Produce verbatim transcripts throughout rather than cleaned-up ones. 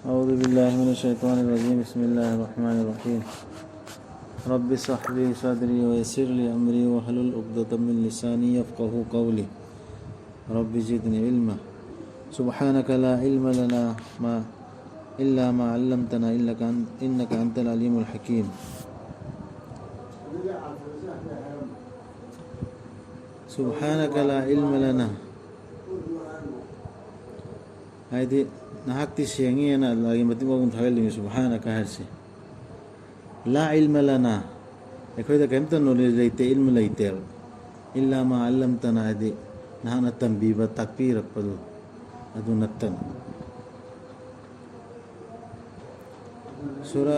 أعوذ بالله من الشيطان الرجيم. بسم الله الرحمن الرحيم. رب اشرح لي صدري ويسر لي أمري واحلل عقدة من لساني يفقهوا قولي. رب زدني علما. سبحانك لا علم لنا ما إلا ما علمتنا إنك أن-، إنك أنت العليم الحكيم. سبحانك لا علم لنا. ꯍꯥꯏꯗꯤ, ꯅꯍꯥꯛꯇꯤ ꯁꯦꯡꯉꯦꯅ ꯑꯜꯂꯥꯒꯤ ꯃꯇꯤꯛ ꯃꯒꯨꯟ ꯊꯥꯒꯠꯂꯤꯅꯤ, ꯁꯨꯕꯍꯥꯅꯀ ꯍꯥꯏꯔꯤꯁꯦ꯫ ꯂꯥ ꯏꯜꯃ ꯂꯅꯥ, ꯑꯩꯈꯣꯏꯗ ꯀꯔꯤꯝꯇ ꯅꯣꯂꯦꯖ ꯂꯩꯇꯦ, ꯏꯜꯃ ꯂꯩꯇꯦꯕ꯫ ꯏꯜꯂꯥ ꯃꯥ ꯑꯜꯂꯝꯇꯅꯥ ꯍꯥꯏꯗꯤ, ꯅꯍꯥꯛꯅ ꯇꯝꯕꯤꯕ, ꯇꯥꯛꯄꯤꯔꯛꯄꯗꯨ ꯑꯗꯨ ꯅꯠꯇꯅ꯫ ꯁꯨꯔꯥ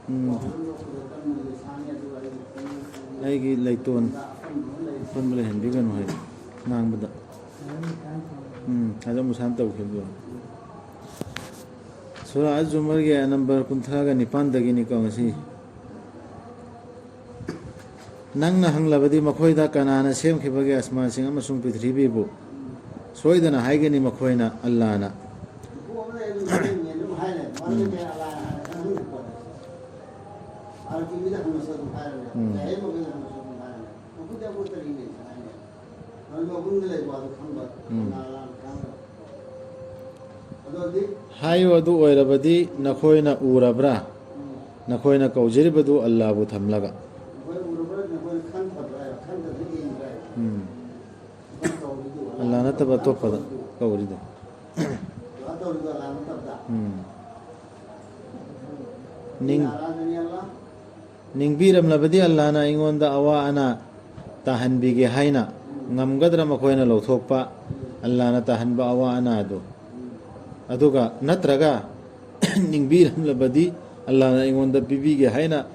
ꯎꯝ꯫ ꯑꯩꯒꯤ ꯂꯩꯇꯣꯟ ꯑꯄꯟꯕ ꯂꯩꯍꯟꯕꯤꯒꯅꯨ ꯍꯥꯏ ꯉꯥꯡꯕꯗ꯫ ꯎꯝ, ꯍꯖꯔꯠ ꯃꯨꯁꯥꯅ ꯇꯧꯈꯤꯕꯗꯣ꯫ ꯁꯨꯔꯥ ꯑꯜ ꯖꯨꯃꯔꯒꯤ ꯅꯝꯕꯔ ꯀꯨꯟꯊ꯭ꯔꯥꯒ ꯅꯤꯄꯥꯟꯗꯒꯤꯅꯤꯀꯣ ꯉꯁꯤ꯫ ꯅꯪꯅ ꯍꯪꯂꯕꯗꯤ ꯃꯈꯣꯏꯗ ꯀꯅꯥꯅ ꯁꯦꯝꯈꯤꯕꯒꯦ ꯑꯁꯃꯥꯟꯁꯤꯡ ꯑꯃꯁꯨꯡ ꯄ꯭ꯔꯤꯊꯤꯕꯤꯕꯨ? ꯁꯣꯏꯗꯅ ꯍꯥꯏꯒꯅꯤ ꯃꯈꯣꯏꯅ, "ꯑꯜꯂꯥꯅ"꯫ ꯎꯝ꯫ ꯎꯝ꯫ ꯍꯥꯏꯌꯨ, ꯑꯗꯨ ꯑꯣꯏꯔꯕꯗꯤ ꯅꯈꯣꯏꯅ ꯎꯔꯕ꯭ꯔꯥ? ꯅꯈꯣꯏꯅ ꯀꯧꯖꯔꯤꯕꯗꯨ ꯑꯜꯂꯥꯕꯨ ꯊꯝꯂꯒ꯫ ꯎꯝ꯫ ꯑꯜꯂꯥ ꯅꯠꯇꯕ ꯑꯇꯣꯞꯄꯗ ꯀꯧꯔꯤꯗꯣ꯫ ꯎꯝ꯫ ꯅꯤꯡ-, ꯅꯤꯡꯕꯤꯔꯝꯂꯕꯗꯤ ꯑꯜꯂꯥꯅ ꯑꯩꯉꯣꯟꯗ ꯑꯋꯥ ꯑꯅꯥ ꯇꯥꯍꯟꯕꯤꯒꯦ ꯍꯥꯏꯅ ꯉꯝꯒꯗ꯭ꯔꯥ ꯃꯈꯣꯏꯅ ꯂꯧꯊꯣꯛꯄ ꯑꯜꯂꯥꯅ ꯇꯥꯍꯟꯕ ꯑꯋꯥ ꯑꯅꯥ ꯑꯗꯨ? ꯑꯗꯨꯒ ꯅꯠꯇ꯭ꯔꯒ ꯅꯤꯡꯕꯤꯔꯝꯂꯕꯗꯤ ꯑꯜꯂꯥꯅ ꯑꯩꯉꯣꯟꯗ ꯄꯤꯕꯤꯒꯦ ꯍꯥꯏꯅ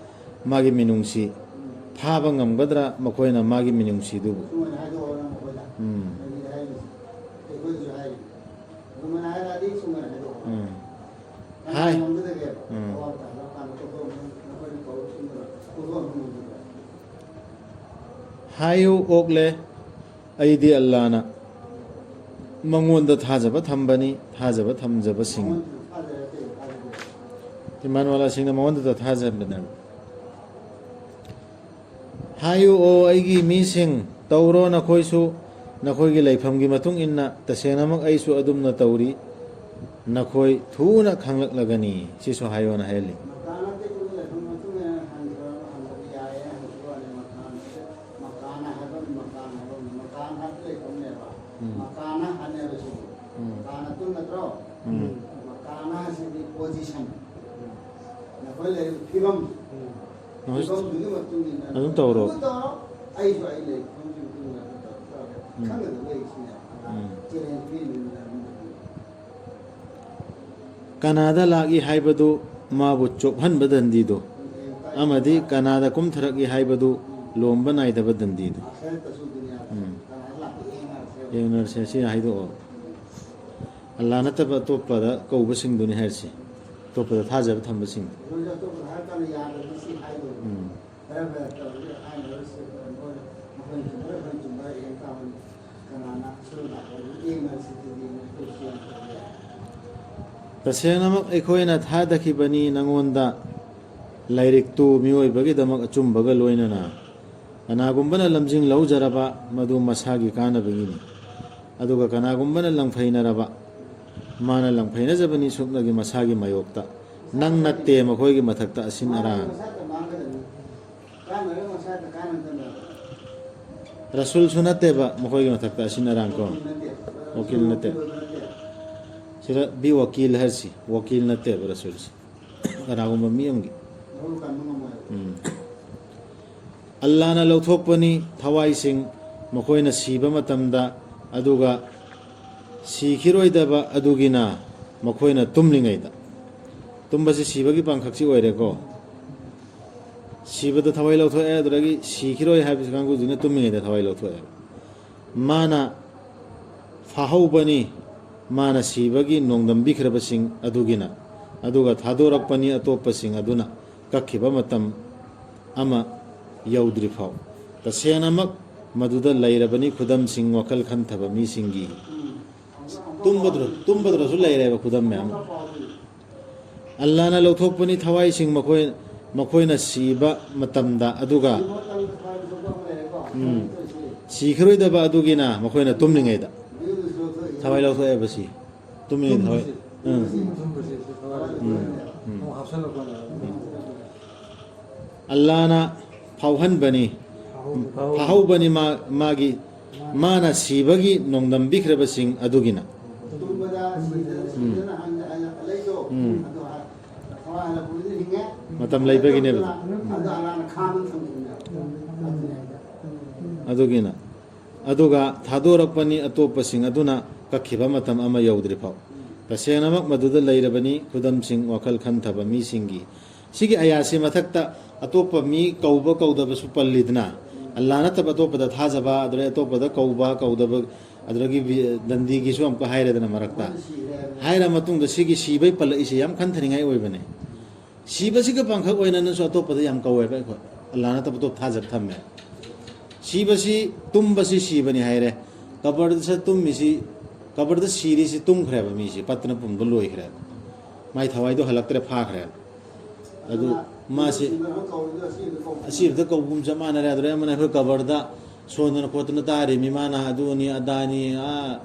ꯃꯥꯒꯤ ꯃꯤꯅꯨꯡꯁꯤ ꯐꯥꯕ ꯉꯝꯒꯗ꯭ꯔꯥ ꯃꯈꯣꯏꯅ ꯃꯥꯒꯤ ꯃꯤꯅꯨꯡꯁꯤꯗꯨꯕꯨ? ꯎꯝ꯫ ꯎꯝ꯫ ꯍꯥꯏ-, ꯎꯝ꯫ ꯍꯥꯏꯌꯨ ꯑꯣꯛꯂꯦ, ꯑꯩꯗꯤ ꯑꯜꯂꯥꯅ ꯃꯉꯣꯟꯗ ꯊꯥꯖꯕ ꯊꯝꯕꯅꯤ, ꯊꯥꯖꯕ ꯊꯝꯖꯕꯁꯤꯡ꯫ ꯏꯃꯥꯟꯋꯥꯂꯥꯁꯤꯡꯅ ꯃꯉꯣꯟꯗ ꯊꯥꯖꯕꯅꯦꯕ꯫ ꯍꯥꯏꯌꯨ, ꯑꯣ ꯑꯩꯒꯤ ꯃꯤꯁꯤꯡ, ꯇꯧꯔꯣ ꯅꯈꯣꯏꯁꯨ ꯅꯈꯣꯏꯒꯤ ꯂꯩꯐꯝꯒꯤ ꯃꯇꯨꯡ ꯏꯟꯅ, ꯇꯁꯦꯡꯅꯃꯛ ꯑꯩꯁꯨ ꯑꯗꯨꯝꯅ ꯇꯧꯔꯤ, ꯅꯈꯣꯏ ꯊꯨꯅ ꯈꯪꯂꯛꯂꯒꯅꯤ꯫ ꯁꯤꯁꯨ ꯍꯥꯏꯌꯣꯅ ꯍꯥꯏꯍꯜꯂꯤ꯫ ꯃꯀꯥꯅ ꯇꯦꯛꯄꯗ ꯂꯩꯐꯝ ꯃꯇꯨꯡ ꯏꯟꯅ ꯍꯟꯈ꯭ꯔꯕ ꯍꯟꯕꯗꯤ ꯌꯥꯏꯌꯦ, ꯍꯟꯈꯤꯕ ꯋꯥꯅꯤ꯫ ꯃꯀꯥꯅ, ꯃꯀꯥꯅ ꯍꯥꯏꯕ ꯑꯃ, ꯃꯀꯥꯟ ꯍꯥꯏꯕ ꯑꯃ, ꯃꯀꯥꯟ ꯍꯥꯏꯕ ꯂꯩꯐꯝꯅꯦꯕ꯫ ꯎꯝ꯫ ꯃꯀꯥꯅ ꯍꯥꯏꯅꯦꯕ ꯁꯤꯕꯨ꯫ ꯎꯝ꯫ ꯃꯀꯥꯅ ꯇꯨ ꯅꯠꯇ꯭ꯔꯣ? ꯎꯝ꯫ ꯃꯀꯥꯅ ꯍꯥꯏꯁꯤꯗꯤ position꯫ ꯅꯈꯣꯏ ꯂꯩꯔꯤꯕ ꯐꯤꯕꯝ, ꯎꯝ꯫ ꯐꯤꯕꯝꯗꯨꯒꯤ ꯃꯇꯨꯡ ꯏꯟꯅ ꯑꯗꯨꯝ ꯇꯧꯔꯣ꯫ ꯑꯗꯨ ꯇꯧꯔꯣ꯫ ꯑꯩꯁꯨ ꯑꯩ ꯂꯩꯔꯤꯕ ꯐꯤꯕꯝꯗꯨꯒꯤ ꯃꯇꯨꯡ ꯏꯟꯅ ꯑꯗꯨꯝ ꯇꯧꯔꯒꯦ꯫ ꯎꯝ꯫ ꯈꯪꯒꯗꯕ ꯂꯩꯔꯤꯁꯤꯅꯦ꯫ ꯎꯝ꯫ Challenge ꯄꯤꯔꯤꯕꯅꯤꯅ ꯑꯗꯨꯝ ꯀꯅꯥꯗ ꯂꯥꯛꯏ ꯍꯥꯏꯕꯗꯨ ꯃꯥꯕꯨ ꯆꯣꯞꯍꯟꯕ ꯗꯟꯗꯤꯗꯨ, ꯑꯃꯗꯤ ꯀꯅꯥꯗ ꯀꯨꯝꯊꯔꯛꯏ ꯍꯥꯏꯕꯗꯨ ꯂꯣꯝꯕ ꯅꯥꯏꯗꯕ ꯗꯟꯗꯤꯗꯨ꯫ ꯎꯝ꯫ ꯌꯦꯡꯅꯔꯁꯦ, ꯁꯤ ꯍꯥꯏꯗꯣꯛꯑꯣ꯫ ꯑꯜꯂꯥ ꯅꯠꯇꯕ ꯑꯇꯣꯞꯄꯗ ꯀꯧꯕꯁꯤꯡꯗꯨꯅꯤ ꯍꯥꯏꯔꯤꯁꯤ, ꯑꯇꯣꯞꯄꯗ ꯊꯥꯖꯕ ꯊꯝꯕꯁꯤꯡꯗꯨ꯫ ꯎꯝ꯫ ꯈꯔ ꯈꯔ ꯇꯧꯔꯒ ꯍꯥꯏꯅꯔꯁꯦ, ꯃꯈꯣꯏꯅ ꯆꯨꯝꯕ꯭ꯔꯥ, ꯑꯩꯈꯣꯏꯅ ꯆꯨꯝꯕ꯭ꯔꯥ ꯌꯦꯡ ꯇꯥꯕꯅꯤ꯫ ꯀꯅꯥꯅ ꯑꯁꯣꯏꯕ ꯂꯥꯛꯄ ꯌꯦꯡꯅꯔꯁꯤ, ꯑꯗꯨꯗꯤ ꯃꯈꯣꯏꯁꯨ ꯌꯥꯝ ꯇꯧꯕ ꯌꯥꯏ꯫ ꯇꯁꯦꯡꯅꯃꯛ ꯑꯩꯈꯣꯏꯅ ꯊꯥꯗꯈꯤꯕꯅꯤ ꯅꯉꯣꯟꯗ ꯂꯥꯏꯔꯤꯛꯇꯨ ꯃꯤꯑꯣꯏꯕꯒꯤꯗꯃꯛ ꯑꯆꯨꯝꯕꯒ ꯂꯣꯏꯅꯅ꯫ ꯀꯅꯥꯒꯨꯝꯕꯅ ꯂꯝꯖꯤꯡ ꯂꯧꯖꯔꯕ ꯃꯗꯨ ꯃꯁꯥꯒꯤ ꯀꯥꯟꯅꯕꯒꯤꯅꯤ꯫ ꯑꯗꯨꯒ ꯀꯅꯥꯒꯨꯝꯕꯅ ꯂꯪꯐꯩꯅꯔꯕ, ꯃꯥꯅ ꯂꯪꯐꯩꯅꯖꯕꯅꯤ ꯁꯨꯞꯅꯒꯤ ꯃꯁꯥꯒꯤ ꯃꯥꯌꯣꯛꯇ꯫ ꯅꯪ ꯅꯠꯇꯦ ꯃꯈꯣꯏꯒꯤ ꯃꯊꯛꯇ ꯑꯁꯤꯟ ꯑꯔꯥꯡ꯫ ꯔꯁꯨꯜꯁꯨ ꯅꯠꯇꯦꯕ ꯃꯈꯣꯏꯒꯤ ꯃꯊꯛꯇ ꯑꯁꯤꯟ ꯑꯔꯥꯡ ꯀꯣ꯫ ꯋꯥꯀꯤꯜ ꯅꯠꯇꯦ꯫ ꯁꯤꯗ ꯕꯤ ꯋꯥꯀꯤꯜ ꯍꯥꯏꯔꯤꯁꯤ ꯋꯥꯀꯤꯜ ꯅꯠꯇꯦꯕ ꯔꯁꯨꯜꯁꯤ꯫ ꯀꯅꯥꯒꯨꯝꯕ ꯃꯤ ꯑꯃꯒꯤ꯫ ꯎꯝ꯫ ꯑꯜꯂꯥꯅ ꯂꯧꯊꯣꯛꯄꯅꯤ ꯊꯋꯥꯏꯁꯤꯡ ꯃꯈꯣꯏꯅ ꯁꯤꯕ ꯃꯇꯝꯗ, ꯑꯗꯨꯒ ꯁꯤꯈꯤꯔꯣꯏꯗꯕ ꯑꯗꯨꯒꯤꯅ ꯃꯈꯣꯏꯅ ꯇꯨꯝꯂꯤꯉꯩꯗ꯫ ꯇꯨꯝꯕꯁꯤ ꯁꯤꯕꯒꯤ ꯄꯥꯡꯈꯛꯁꯤ ꯑꯣꯏꯔꯦꯀꯣ꯫ ꯁꯤꯕꯗ ꯊꯋꯥꯏ ꯂꯧꯊꯣꯛꯑꯦ, ꯑꯗꯨꯗꯒꯤ ꯁꯤꯈꯤꯔꯣꯏ ꯍꯥꯏꯕꯁꯤ ꯀꯥꯡꯕꯨꯁꯤꯅ ꯇꯨꯝꯃꯤꯉꯩꯗ ꯊꯋꯥꯏ ꯂꯧꯊꯣꯛꯑꯦ꯫ ꯃꯥꯅ ꯐꯥꯍꯧꯕꯅꯤ, ꯃꯥꯅ ꯁꯤꯕꯒꯤ ꯅꯣꯡꯗꯝꯕꯤꯈ꯭ꯔꯕꯁꯤꯡ ꯑꯗꯨꯒꯤꯅ, ꯑꯗꯨꯒ ꯊꯥꯗꯣꯔꯛꯄꯅꯤ ꯑꯇꯣꯞꯄꯁꯤꯡ ꯑꯗꯨꯅ ꯀꯛꯈꯤꯕ ꯃꯇꯝ ꯑꯃ ꯌꯧꯗ꯭ꯔꯤꯐꯥꯎ꯫ ꯇꯁꯦꯡꯅꯃꯛ ꯃꯗꯨꯗ ꯂꯩꯔꯕꯅꯤ ꯈꯨꯗꯝꯁꯤꯡ, ꯋꯥꯈꯜ ꯈꯟꯊꯕ ꯃꯤꯁꯤꯡꯒꯤ꯫ ꯇꯨꯝꯕꯗꯨ-, ꯇꯨꯝꯕꯗꯨꯗꯁꯨ ꯂꯩꯔꯦꯕ ꯈꯨꯗꯝ ꯃꯌꯥꯝ꯫ ꯑꯜꯂꯥꯅ ꯂꯧꯊꯣꯛꯄꯅꯤ ꯊꯋꯥꯏꯁꯤꯡ ꯃꯈꯣꯏ, ꯃꯈꯣꯏꯅ ꯁꯤꯕ ꯃꯇꯝꯗ, ꯑꯗꯨꯒ, ꯎꯝ, ꯁꯤꯈꯤꯔꯣꯏꯗꯕ ꯑꯗꯨꯒꯤꯅ ꯃꯈꯣꯏꯅ ꯇꯨꯝꯂꯤꯉꯩꯗ꯫ ꯊꯋꯥꯏ ꯂꯧꯊꯣꯛꯑꯦꯕ ꯁꯤ꯫ ꯇꯨꯝꯃꯤꯉꯩꯗ ꯊꯋꯥꯏ꯫ ꯎꯝ꯫ ꯎꯝ, ꯎꯝ꯫ ꯑꯜꯂꯥꯅ ꯐꯥꯎꯍꯟꯕꯅꯤ꯫ ꯐꯥꯍꯧꯕꯅꯤ ꯃꯥ-, ꯃꯥꯒꯤ, ꯃꯥꯅ ꯁꯤꯕꯒꯤ ꯅꯣꯡꯗꯝꯕꯤꯈ꯭ꯔꯕꯁꯤꯡ ꯑꯗꯨꯒꯤꯅ꯫ ꯎꯝ꯫ ꯎꯝ꯫ ꯃꯇꯝ ꯂꯩꯕꯒꯤꯅꯦꯕ꯫ ꯑꯗꯨꯒꯤꯅ꯫ ꯑꯗꯨꯒ ꯊꯥꯗꯣꯔꯛꯄꯅꯤ ꯑꯇꯣꯞꯄꯁꯤꯡ ꯑꯗꯨꯅ ꯀꯛꯈꯤꯕ ꯃꯇꯝ ꯑꯃ ꯌꯧꯗ꯭ꯔꯤꯐꯥꯎ꯫ ꯇꯁꯦꯡꯅꯃꯛ ꯃꯗꯨꯗ ꯂꯩꯔꯕꯅꯤ ꯈꯨꯗꯝꯁꯤꯡ ꯋꯥꯈꯜ ꯈꯟꯊꯕ ꯃꯤꯁꯤꯡꯒꯤ꯫ ꯁꯤꯒꯤ ꯑꯌꯥꯁꯤ ꯃꯊꯛꯇ ꯑꯇꯣꯞꯄ ꯃꯤ ꯀꯧꯕ ꯀꯧꯗꯕꯁꯨ ꯄꯜꯂꯤꯗꯅ, ꯑꯜꯂꯥ ꯅꯠꯇꯕ ꯑꯇꯣꯞꯄꯗ ꯊꯥꯖꯕ, ꯑꯗꯨꯗꯩ ꯑꯇꯣꯞꯄꯗ ꯀꯧꯕ ꯀꯧꯗꯕ, ꯑꯗꯨꯗꯒꯤ ꯕꯤ-, ꯗꯟꯗꯤꯒꯤꯁꯨ ꯑꯃꯨꯛꯀ ꯍꯥꯏꯔꯦꯗꯅ ꯃꯔꯛꯇ꯫ ꯍꯥꯏꯔ ꯃꯇꯨꯡꯗ ꯁꯤꯒꯤ ꯁꯤꯕꯩ ꯄꯜꯂꯛꯏꯁꯦ ꯌꯥꯝ ꯈꯟꯊꯅꯤꯡꯉꯥꯏ ꯑꯣꯏꯕꯅꯦ꯫ ꯁꯤꯕꯁꯤꯒ ꯄꯥꯡꯈꯛ ꯑꯣꯏꯅꯅꯁꯨ ꯑꯇꯣꯞꯄꯗ ꯌꯥꯝ ꯀꯧꯋꯦꯕ ꯑꯩꯈꯣꯏ꯫ ꯑꯜꯂꯥ ꯅꯠꯇꯕ ꯑꯇꯣꯞꯄ ꯊꯥꯖꯕ ꯊꯝꯃꯦ꯫ ꯁꯤꯕꯁꯤ, ꯇꯨꯝꯕꯁꯤ ꯁꯤꯕꯅꯤ ꯍꯥꯏꯔꯦ꯫ ꯀꯕꯔꯗ ꯇꯨꯝꯃꯤꯁꯤ, ꯀꯕꯔꯗ ꯁꯤꯔꯤꯁꯤ ꯇꯨꯝꯈ꯭ꯔꯦꯕ ꯃꯤꯁꯤ, ꯄꯠꯇꯅ ꯄꯨꯝꯕ ꯂꯣꯏꯈ꯭ꯔꯦꯕ꯫ ꯃꯥꯏ ꯊꯋꯥꯏꯗꯣ ꯍꯜꯂꯛꯇ꯭ꯔꯦ, ꯐꯥꯈ꯭ꯔꯦꯕ꯫ ꯑꯗꯨ ꯃꯥꯁꯤ ꯑꯁꯤꯕꯗ ꯀꯧꯕꯒꯨꯝ ꯆꯞ ꯃꯥꯟꯅꯔꯦ꯫ ꯑꯗꯨꯗꯩ ꯑꯃꯅ ꯑꯩꯈꯣꯏ ꯀꯕꯔꯗ ꯁꯣꯟꯗꯅ ꯈꯣꯠꯇꯅ ꯇꯥꯔꯤꯃꯤ, ꯃꯥꯅ ꯑꯗꯨꯅꯤ ꯑꯗꯥꯅꯤ, ꯑꯥ,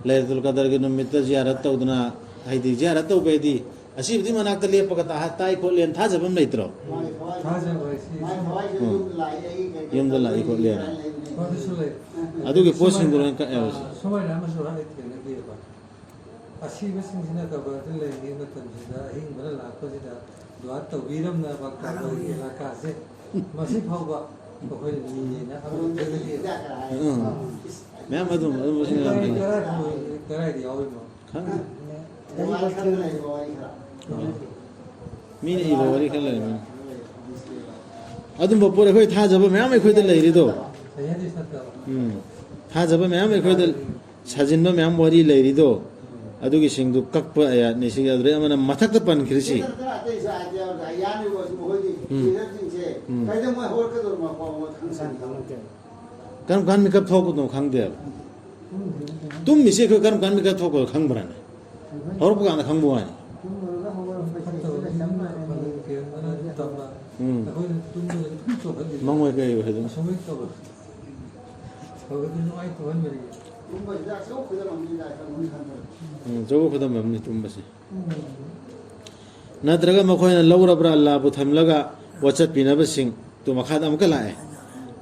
ꯂꯩꯂꯇꯨꯜ ꯀꯗꯔꯒꯤ ꯅꯨꯃꯤꯠꯇ ꯖꯤꯌꯥꯔꯠ ꯇꯧꯗꯅ, ꯍꯥꯏꯗꯤ ꯖꯤꯌꯥꯔꯠ ꯇꯧꯕ ꯍꯥꯏꯗꯤ ꯑꯁꯤꯕꯨꯗꯤ ꯃꯅꯥꯛꯇ ꯂꯦꯞꯄꯒ ꯇꯥ-, ꯇꯥꯏ ꯈꯣꯠꯂꯦꯅ ꯊꯥꯖꯕ ꯑꯃ ꯂꯩꯇ꯭ꯔꯣ? ꯊꯥꯖꯕ ꯍꯥꯏꯁꯤ ꯁꯨꯝ ꯎꯝ꯫ ꯌꯨꯝꯗ ꯂꯥꯛꯏ ꯈꯣꯠꯂꯦꯅ꯫ ꯑꯗꯨꯁꯨ ꯂꯩ꯫ ꯑꯗꯨꯒꯤ ꯄꯣꯠꯁꯤꯡꯗꯣ ꯂꯣꯏꯅ ꯀꯛꯑꯦꯕ ꯁꯤ꯫ ꯁꯨꯃꯥꯏꯅ ꯑꯃꯁꯨ ꯍꯥꯏ ꯊꯦꯡꯅꯈꯤꯑꯕ꯫ ꯑꯁꯤꯕꯁꯤꯡꯁꯤꯅ ꯀꯕꯔꯗ ꯂꯩꯔꯤꯉꯩ ꯃꯇꯝꯁꯤꯗ ꯑꯍꯤꯡꯕꯅ ꯂꯥꯛꯄꯁꯤꯗ ꯗꯨꯋꯥ ꯇꯧꯕꯤꯔꯝꯅꯕ ꯀꯕꯔꯒꯤ ꯏꯂꯥꯀꯥꯁꯦ ꯃꯁꯤ ꯐꯥꯎꯕ ꯑꯩꯈꯣꯏꯅ ꯃꯤꯅꯦꯅ ꯑꯃ ꯊꯦꯡꯅꯈꯤꯑꯕ꯫ ꯎꯝ꯫ ꯃꯌꯥꯝ ꯑꯗꯨꯝ, ꯑꯗꯨꯝ ꯃꯁꯤꯡ ꯌꯥꯝ ꯂꯩ꯫ ꯀꯗꯥꯏ-, ꯀꯗꯥꯏꯗ ꯌꯥꯎꯔꯤꯅꯣ? ꯈꯪꯗꯦ꯫ ꯃꯤꯅ ꯏꯕ ꯋꯥꯔꯤ ꯈꯔ ꯂꯩꯔꯝꯃꯤꯅꯦ꯫ ꯑꯗꯨꯝꯕ ꯄꯣꯠ ꯑꯩꯈꯣꯏ ꯊꯥꯖꯕ ꯃꯌꯥꯝ ꯑꯩꯈꯣꯏꯗ ꯂꯩꯔꯤꯗꯣ꯫ ꯎꯝ꯫ ꯊꯥꯖꯕ ꯃꯌꯥꯝ ꯑꯩꯈꯣꯏꯗ ꯁꯥꯖꯤꯟꯕ ꯃꯌꯥꯝ ꯋꯥꯔꯤ ꯂꯩꯔꯤꯗꯣ꯫ ꯑꯗꯨꯒꯤꯁꯤꯡꯗꯨ ꯀꯛꯄ ꯑꯌꯥꯠꯅꯤ꯫ ꯁꯤꯒꯤ ꯑꯗꯨꯗꯩ ꯑꯃꯅ ꯃꯊꯛꯇ ꯄꯟꯈ꯭ꯔꯤꯁꯤ꯫ ꯎꯝ꯫ ꯎꯝ꯫ ꯀꯩꯗꯧꯉꯩ ꯍꯧꯒꯠꯀꯗꯧꯔꯤꯅꯣ ꯃꯣꯏ ꯈꯪꯁꯪ ꯈꯪꯗꯦ꯫ ꯀꯔꯝ ꯀꯥꯟ ꯃꯤꯀꯞ ꯊꯣꯛꯀꯗꯧꯅꯣ ꯈꯪꯗꯦꯕ꯫ ꯇꯨꯝꯃꯤꯁꯦ ꯑꯩꯈꯣꯏ ꯀꯔꯝ ꯀꯥꯟ ꯃꯤꯀꯞ ꯊꯣꯛꯀꯗꯧꯅꯣ ꯈꯪꯕ꯭ꯔꯥꯅꯦ? ꯍꯧꯔꯛꯄ ꯀꯥꯟꯗ ꯈꯪꯕ ꯋꯥꯅꯤ꯫ ꯇꯨꯝꯃꯨꯔꯒ ꯍꯧꯒꯠꯂꯛꯄꯁꯦ ꯁꯤꯒ ꯆꯞ ꯃꯥꯟꯅꯩ꯫ ꯎꯝ꯫ ꯑꯩꯈꯣꯏꯅ ꯇꯨꯝꯕꯗ ꯑꯗꯨꯝ ꯆꯣꯛꯍꯜꯂꯤ꯫ ꯃꯪꯑꯣꯏ ꯀꯩ ꯑꯣꯏ ꯑꯗꯨꯝ꯫ ꯑꯁꯨꯃꯥꯏꯅ ꯇꯧꯔ꯫ ꯐꯕꯗꯤ ꯅꯨꯡꯉꯥꯏ ꯇꯨꯝꯍꯟꯕꯗꯤ꯫ ꯇꯨꯝꯕꯁꯤꯗ ꯑꯆꯧꯕ ꯈꯨꯗꯝ ꯑꯃꯅꯤ ꯀꯥꯏ ꯈꯟꯕ ꯈꯟꯕ꯫ ꯎꯝ, ꯑꯆꯧꯕ ꯈꯨꯗꯝ ꯑꯃꯅꯤ ꯇꯨꯝꯕꯁꯦ꯫ ꯅꯠꯇ꯭ꯔꯒ ꯃꯈꯣꯏꯅ ꯂꯧꯔꯕ꯭ꯔꯥ ꯑꯜꯂꯥꯕꯨ ꯊꯝꯂꯒ ꯋꯥꯆꯠꯄꯤꯅꯕꯁꯤꯡ? ꯇꯨ ꯃꯈꯥꯗ ꯑꯃꯨꯛꯀ ꯂꯥꯛꯑꯦ꯫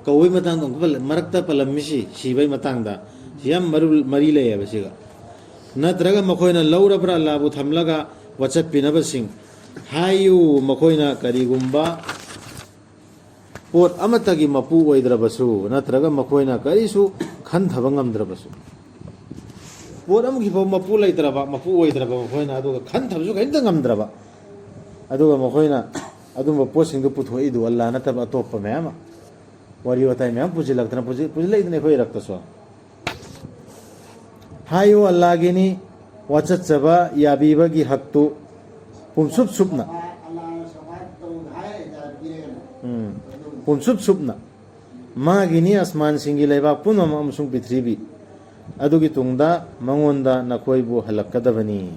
ꯀꯧꯕꯩ ꯃꯇꯥꯡꯗ ꯑꯃꯨꯛꯀ ꯄꯜꯂꯦ꯫ ꯃꯔꯛꯇ ꯄꯜꯂꯝꯃꯤꯁꯤ ꯁꯤꯕꯩ ꯃꯇꯥꯡꯗ꯫ ꯁꯤ ꯌꯥꯝ ꯃꯔꯨ-, ꯃꯔꯤ ꯂꯩꯌꯦꯕ ꯁꯤꯒ꯫ ꯅꯠꯇ꯭ꯔꯒ ꯃꯈꯣꯏꯅ ꯂꯧꯔꯕ꯭ꯔꯥ ꯑꯜꯂꯥꯕꯨ ꯊꯝꯂꯒ ꯋꯥꯆꯠꯄꯤꯅꯕꯁꯤꯡ? ꯍꯥꯏꯌꯨ, ꯃꯈꯣꯏꯅ ꯀꯔꯤꯒꯨꯝꯕ ꯄꯣꯠ ꯑꯃꯠꯇꯒꯤ ꯃꯄꯨ ꯑꯣꯏꯗ꯭ꯔꯕꯁꯨ, ꯅꯠꯇ꯭ꯔꯒ ꯃꯈꯣꯏꯅ ꯀꯔꯤꯁꯨ ꯈꯟꯊꯕ ꯉꯝꯗ꯭ꯔꯕꯁꯨ꯫ ꯄꯣꯠ ꯑꯃꯒꯤ ꯐꯥꯎ ꯃꯄꯨ ꯂꯩꯇ꯭ꯔꯕ, ꯃꯄꯨ ꯑꯣꯏꯗ꯭ꯔꯕ ꯃꯈꯣꯏꯅ, ꯑꯗꯨꯒ ꯈꯟꯊꯕꯁꯨ ꯀꯔꯤꯝꯇ ꯉꯝꯗ꯭ꯔꯕ, ꯑꯗꯨꯒ ꯃꯈꯣꯏꯅ ꯑꯗꯨꯝꯕ ꯄꯣꯠꯁꯤꯡꯗꯨ ꯄꯨꯊꯣꯛꯏꯗꯨ ꯑꯜꯂꯥ ꯅꯠꯇꯕ ꯑꯇꯣꯞꯄ ꯃꯌꯥꯝ ꯑꯃ, ꯋꯥꯔꯤ ꯋꯥꯇꯥꯏ ꯃꯌꯥꯝ ꯄꯨꯁꯤꯜꯂꯛꯇꯅ, ꯄꯨꯁꯤ-, ꯄꯨꯁꯤꯜꯂꯛꯏꯗꯅ ꯑꯩꯈꯣꯏ ꯏꯔꯛꯇꯁꯨ꯫ ꯍꯥꯏꯌꯨ, ꯑꯜꯂꯥꯒꯤꯅꯤ, ꯋꯥꯆꯠꯆꯕ ꯌꯥꯕꯤꯕꯒꯤ ꯍꯛꯇꯨ ꯄꯨꯝꯁꯨꯞ ꯁꯨꯞꯅ, ꯎꯝ, ꯄꯨꯝꯁꯨꯞ ꯁꯨꯞꯅ ꯃꯥꯒꯤꯅꯤ, ꯑꯁꯃꯥꯟꯁꯤꯡꯒꯤ ꯂꯩꯕꯥꯛ ꯄꯨꯝꯅꯃꯛ ꯑꯃꯁꯨꯡ ꯄ꯭ꯔꯤꯊꯤꯕꯤ꯫ ꯑꯗꯨꯒꯤ ꯇꯨꯡꯗ ꯃꯉꯣꯟꯗ ꯅꯈꯣꯏꯕꯨ ꯍꯜꯂꯛꯀꯗꯕꯅꯤ꯫